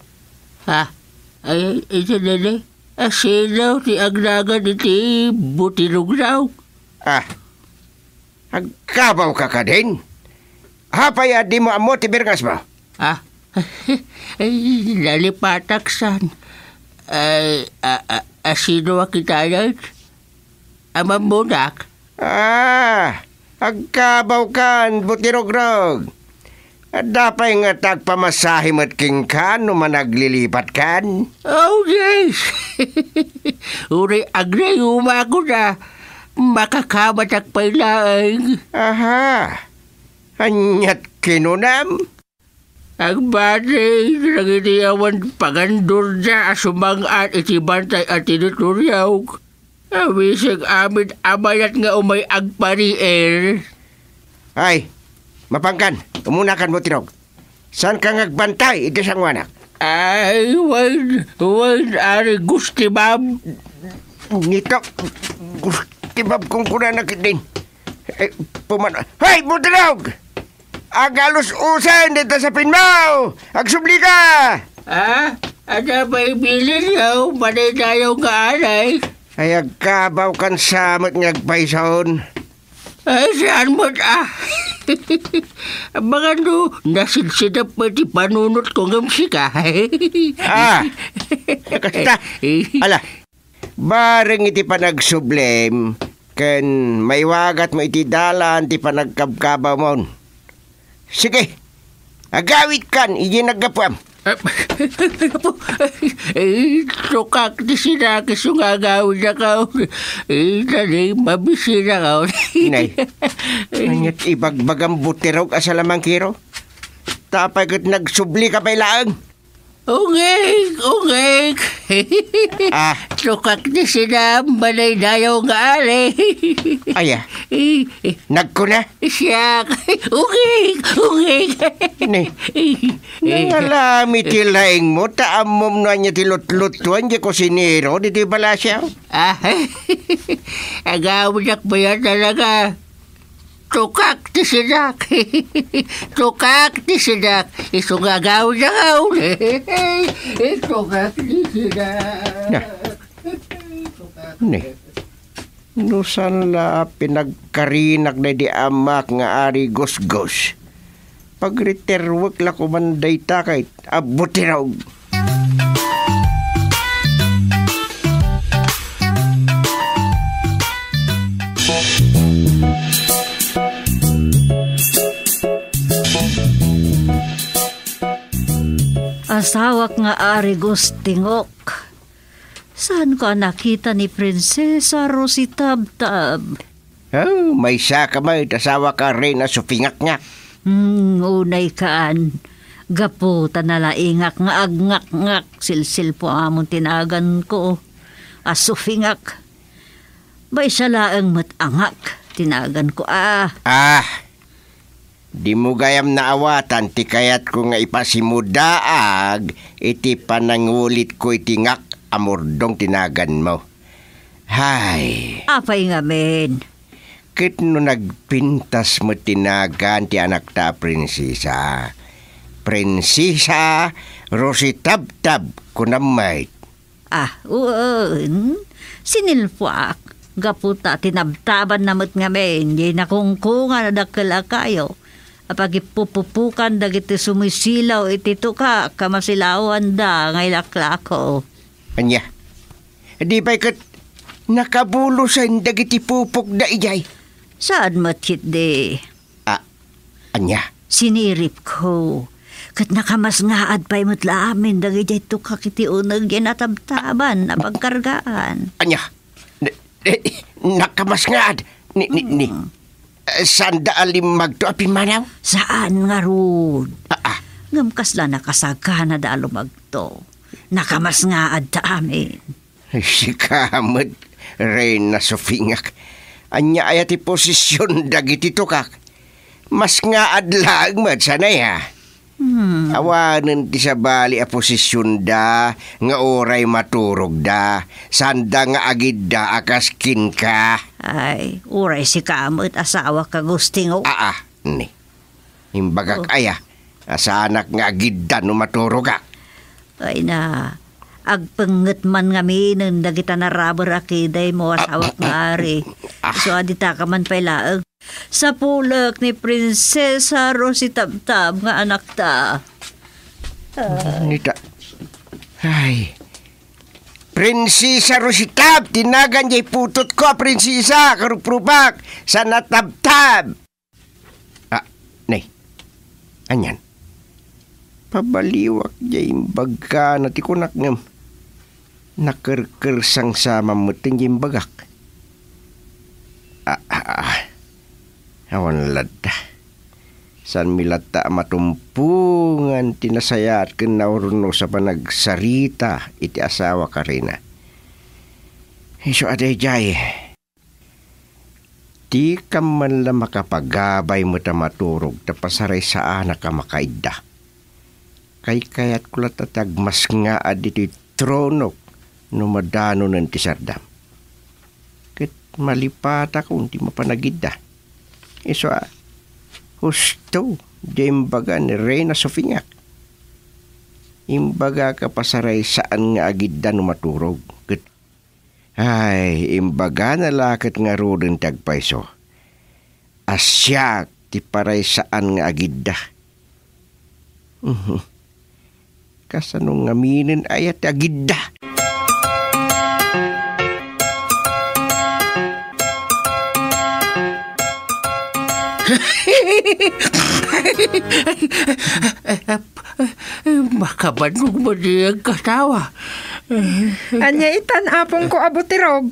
Ah, ay, iti dede, a sino ti agnagan iti butirugrog? Ah, Agkabawka kadin? Apay a dimo ammo ti birngasmo? Ah, ay, nalipatak san. Ay, a, a, a, sino a kitayen? Amammonak? Ah, agkabawkan, butirugrog. Adda pay ngata agpamasahe met kenka no managlilipatkan? Oh, yes! Uray agnayumakon a makakamatak pay laeng. Aha. Aniat kinunam? Agbati dagiti awan pagandurda a sumang-at iti bantay a teritoriok. Awisek amin a mayat nga umay agpariir. Ay, mapankan, umunakan, butirugrog. Saanka nga agbantay iti sangoanak? Ay, wen, wen, Ari Gusti Bab. Nito, Gusti Bab, kunkunana ketdin. Eh, puman-, Hoy, butirugrog! Agalus-usen dita sapinmo! Agsublika! Ah? Adda pay bilinyo, madaydayaw nga Ari? Ay, agkabawkan sa met nga agpayson. Ay, saan met, ah? Amangan no nasidsidap met ti panunotko ngem sika. Ah, kasta. Ala, bareng iti panagsublem ken maiwagatmo iti dalan ti panagkabkabawmon. Sige, agawidkan idiay naggapuam. Eh, tukak ti sinakis nga agawidakon. Eh, dadi, mabisinakon. Nay, aniat ibagbagam, butirugrog a salamangkero? Apay ket nagsublika pay laeng? Ungeg, ungeg. Ah. Tukak ti sidam, manaydayaw nga ari. Aya. Eh, eh. Nagkuna? Siak. Ungeg, ungeg. Ni, eh, nangalami ti laingmo, ta ammom no ania ti lutlutuan ti kusinero ditoy balasiaw. Ah, agawdak ba yan talaga? Tukak ti sidak. Tukak ti sidak. Isu nga agawid-agawid. Tukak ti sidak. Na. Tukak. Ni. No saan la a pinagkarinak daydi amak nga Ari Gusgus. Pagretirwek la koman dayta ket a butirog. Asawak nga Ari Gustingok, saanko a nakita ni Prinsesa Rosy Tabtab? Oh, maysaka met, asawak a Reyna Sufingakngak. Hmm, unay kaan. Gapu ta nalaingak nga agngakngak, silsilpo amon ti naganko a Sufingak. Maysa laeng met a ngak ti naganko a. Ah, dimo gayam naawatan ti kayatko nga ipasimudaag iti panangulitko iti ngak a Murdong ti naganmo. Hay. Apay ngamin? Ket no nagpintas met ti nagan ti anakta a prinsesa, Prinsesa Rosy Tabtab, kunam met. Ah, wen. Sinilpuak. Gapu ta tinabtabanna met ngamin, diay nakungkungan a dakkel a kayo a pagippupupukan dagiti sumisilaw iti tukak a masilawanda nga ilaklako. Ania? Di pay ket nakabulosen dagiti pupokda idiay? Saan met ketdi. Ah, ania? Siniripko. Ket nakamasngaad pay met la amin dagidiay tukak iti uneg diay natabtaban a pagkargaan. Ania? N-, eh, nakamasngaad? Ni, ni, ni, Hmm. eh, saanda a limmagto a pimmanaw? Saan ngarud. Ah, ah. Ngem kasla nakasaganada a lumagto. Nakamasngaadta amin. Sika met, Reyna Sufingak. Ania aya ti posisyon dagiti tukak? Masngaad laeng met, saan aya? Hmm. Awanen ti sabali a posisyonda nga uray maturogda, saanda nga agidda a kas kenka. Ay, uray sika met, asawak a Gusting, o. Aa, ni. Imbagak Oh. aya, a saanak nga agidda no maturogak. Ay na, agpengnget man ngaminen dagita naraber a kidaymo, asawak nga ari. Ah. Isu a ditaka man pay laeng. Sapulek ni Prinsesa Rosy Tabtab nga anakta. Ay. Nita-, ay. Prinsesa Rosy Tab, ti nagan diay putotko a prinsesa, karuprupak, saan a tabtab. Ah, nay. Anian? Pabaliwak diay imbagana ti kunak ngem nakerkersangsaman metten diay imbagak. Ah, ah, ah. Awan latta. Saanmi latta a matumpongan ti nasayaat ken naurnos a panagsarita iti asawak a Reyna. Isu a daydiay. Dikam man la makapagabay met a maturog ta pasaraysaanak a makaidda. Kaykayatko latta ti agmasngaad ditoy tronok no madanonen ti sardam. Ket malipatakon ti mapan agidda. Isu a, husto, diay imbaga ni Reyna Sofingak. Imbagak a pasaraysaan nga agidda no maturog. Ket Ay, imbagana la ket ngaruden ti agpayso a siak ti paraysaan nga agidda. Mhm. Kasano ngaminen aya ti agidda? Makabannog man diay agkatawa. Ania itan, apongko a butirog?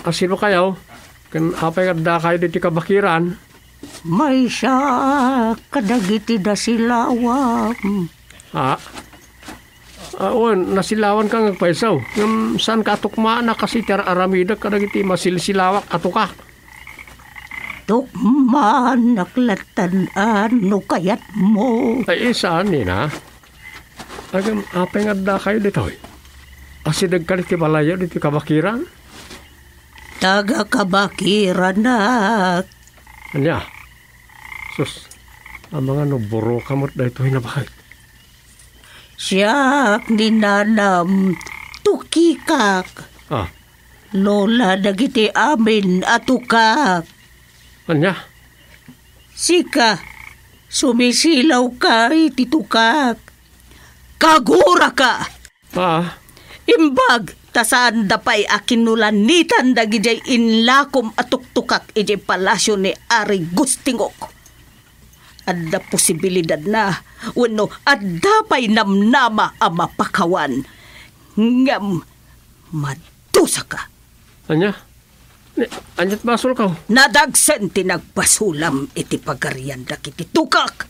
Asino kayo? Ken apay nga addakayo ditoy kabakiran? Maysa kadagiti nasilawam. Ah, ah, wen, nasilawanka nga agpayso. Ngem saanka a tukmanak kas iti ar-aramidek kadagiti masilsilawak a tukak. Tukmanak lattan no kayatmo. Ay, saan, Nina? Ngem apay nga addakayo ditoy? Asidegka ditoy balayyo ditoy kabakiran? Taga-kabakiranak. Ania? Sus, amangan no buroka met daytoy a baket. Siak ni nanam, tukikak. Ah. Lola dagiti amin a tukak. Ania? Sika, sumisilawka iti tukak. Kaguraka! Ah. Imbag ta saanda pay a kinulanitan dagidiay inlakom a tuktukak idiay palasio ni Ari Gustingok. Adda posibilidadna wenno adda pay namnama a mapakawan. Ngem madusaka. Ania? Ni, ania't basolko? Nadagsen ti nagbasulam iti pagarian dagiti tukak.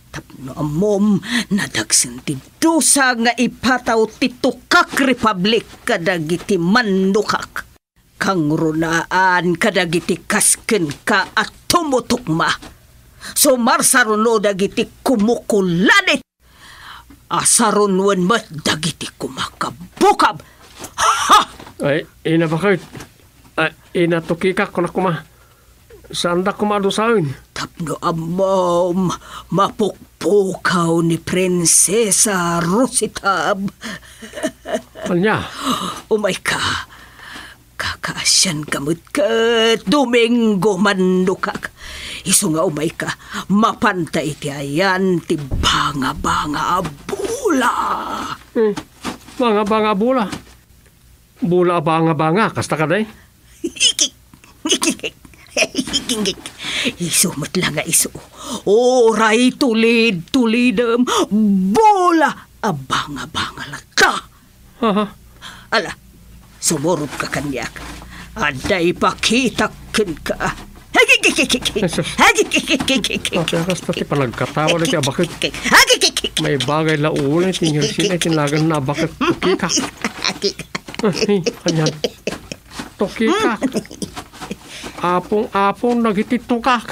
Tapno ammom, nadagsen ti dusa nga ipataw ti tukak republic kadagiti mannukak. Kangrunaan kadagiti kas kenka a tumutukma. Sumarsaruno dagiti kumukulanit. Asarunuen met dagiti kumakabukab. Ha! Ay, ina, baket. Ay, ina, tukikak, kunak koma. Saandak koma a dusaen. Tapno ammom, mapukpukaw ni Prinsesa Rositab. Ania? Umayka. Kakaasianka met ket Domingo mannukak. Isu nga umayka, mapanta iti ayan ti banga-banga a bola. Hmm. Banga-banga a bola? Bola a banga-banga, kasta kadi? Isu met la nga isu. Uray tulid-tulidem, bola a banga-banga latta. Aha. Ala, sumurot ka kaniak. Adda ipakitak kenka. Jesus. Apay a kasta ti panagkatawa dagiti a baket? May bagay la ulo ti ngirsina iti naganna a baket. Tukikak. Ay, anian? Tukikak. Apong-apong dagiti tukak.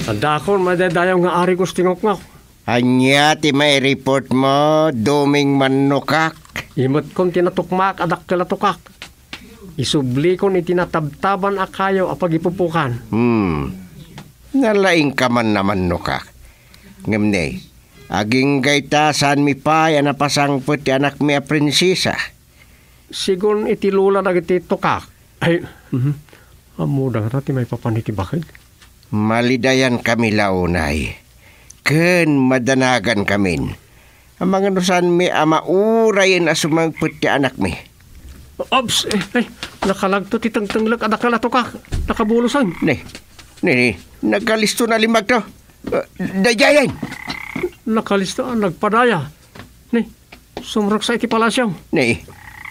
Adakon madaydayaw nga Ari Gustingok nga. Ania ti maireport mo, Doming mannukak? Imetkon ti natukmaak a dakkel a tukak. Isublikon iti natabtaban a kayo a pagipupukan. Hmm. Nalaingka man a mannukak. Ngem ne, agingga ita saanmi pay a napasangpet ti anakmi a prinsesa. Sigun iti lola dagiti tukak. Ay, mhm. Ammoda ngata ti maipapan iti baket. Malidaankami la unay, ken madanagankami. Amangan no saanmi a maurayen a sumangpet ti anakmi. Ops, eh, eh, nakalagto ti tengtenglek a dakkel a tukak. Nakabulosan. Ne, ne, ne, nakalisto a limmagto. Eh, daydiayen. Nakalisto a nagpadaya. Ne, sumreksa iti palasio. Ne,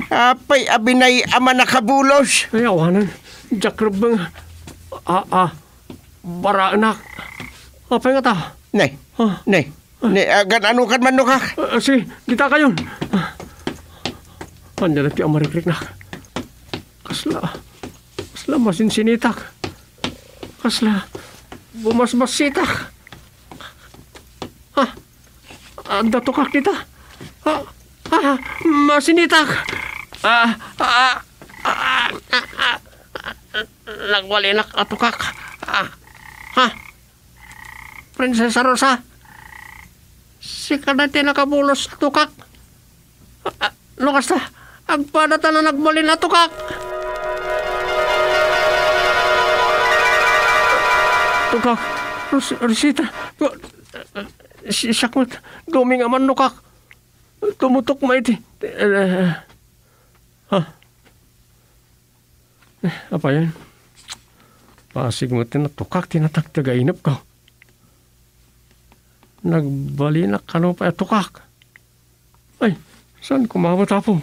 apay a binay a mannakabulos? Ay, awanen. Diak rebbeng. Ah, ah. Baraenak. Apay ngata? Ne. Ah. Ne. Ne, agan-anokan mannukak? Ah, si, dita kayon. Ah. Ania daytoy a marikriknak? Kasla, kasla masinsinitak. Kasla bumasbasitak. Ah, adda tukak dita. Ah, ah, masinitak. Ah, ah, ah, ah, ah, ah, nagwalinak a tukak. Ah, ah. Prinsesa Rosa, sika daytoy nakabulos a tukak. Ah, no kasta, agpadatan a nagbalin a tukak. Tukak, Ros-, Rosita, si-, siak met, Doming a mannukak. Tumutok met iti, eh, ha? Eh, apayen? Pasig met ti natukak ti natagtagainepko. Nagbalinak kano pay a tukak. Ay, saan ko maawat, Apo?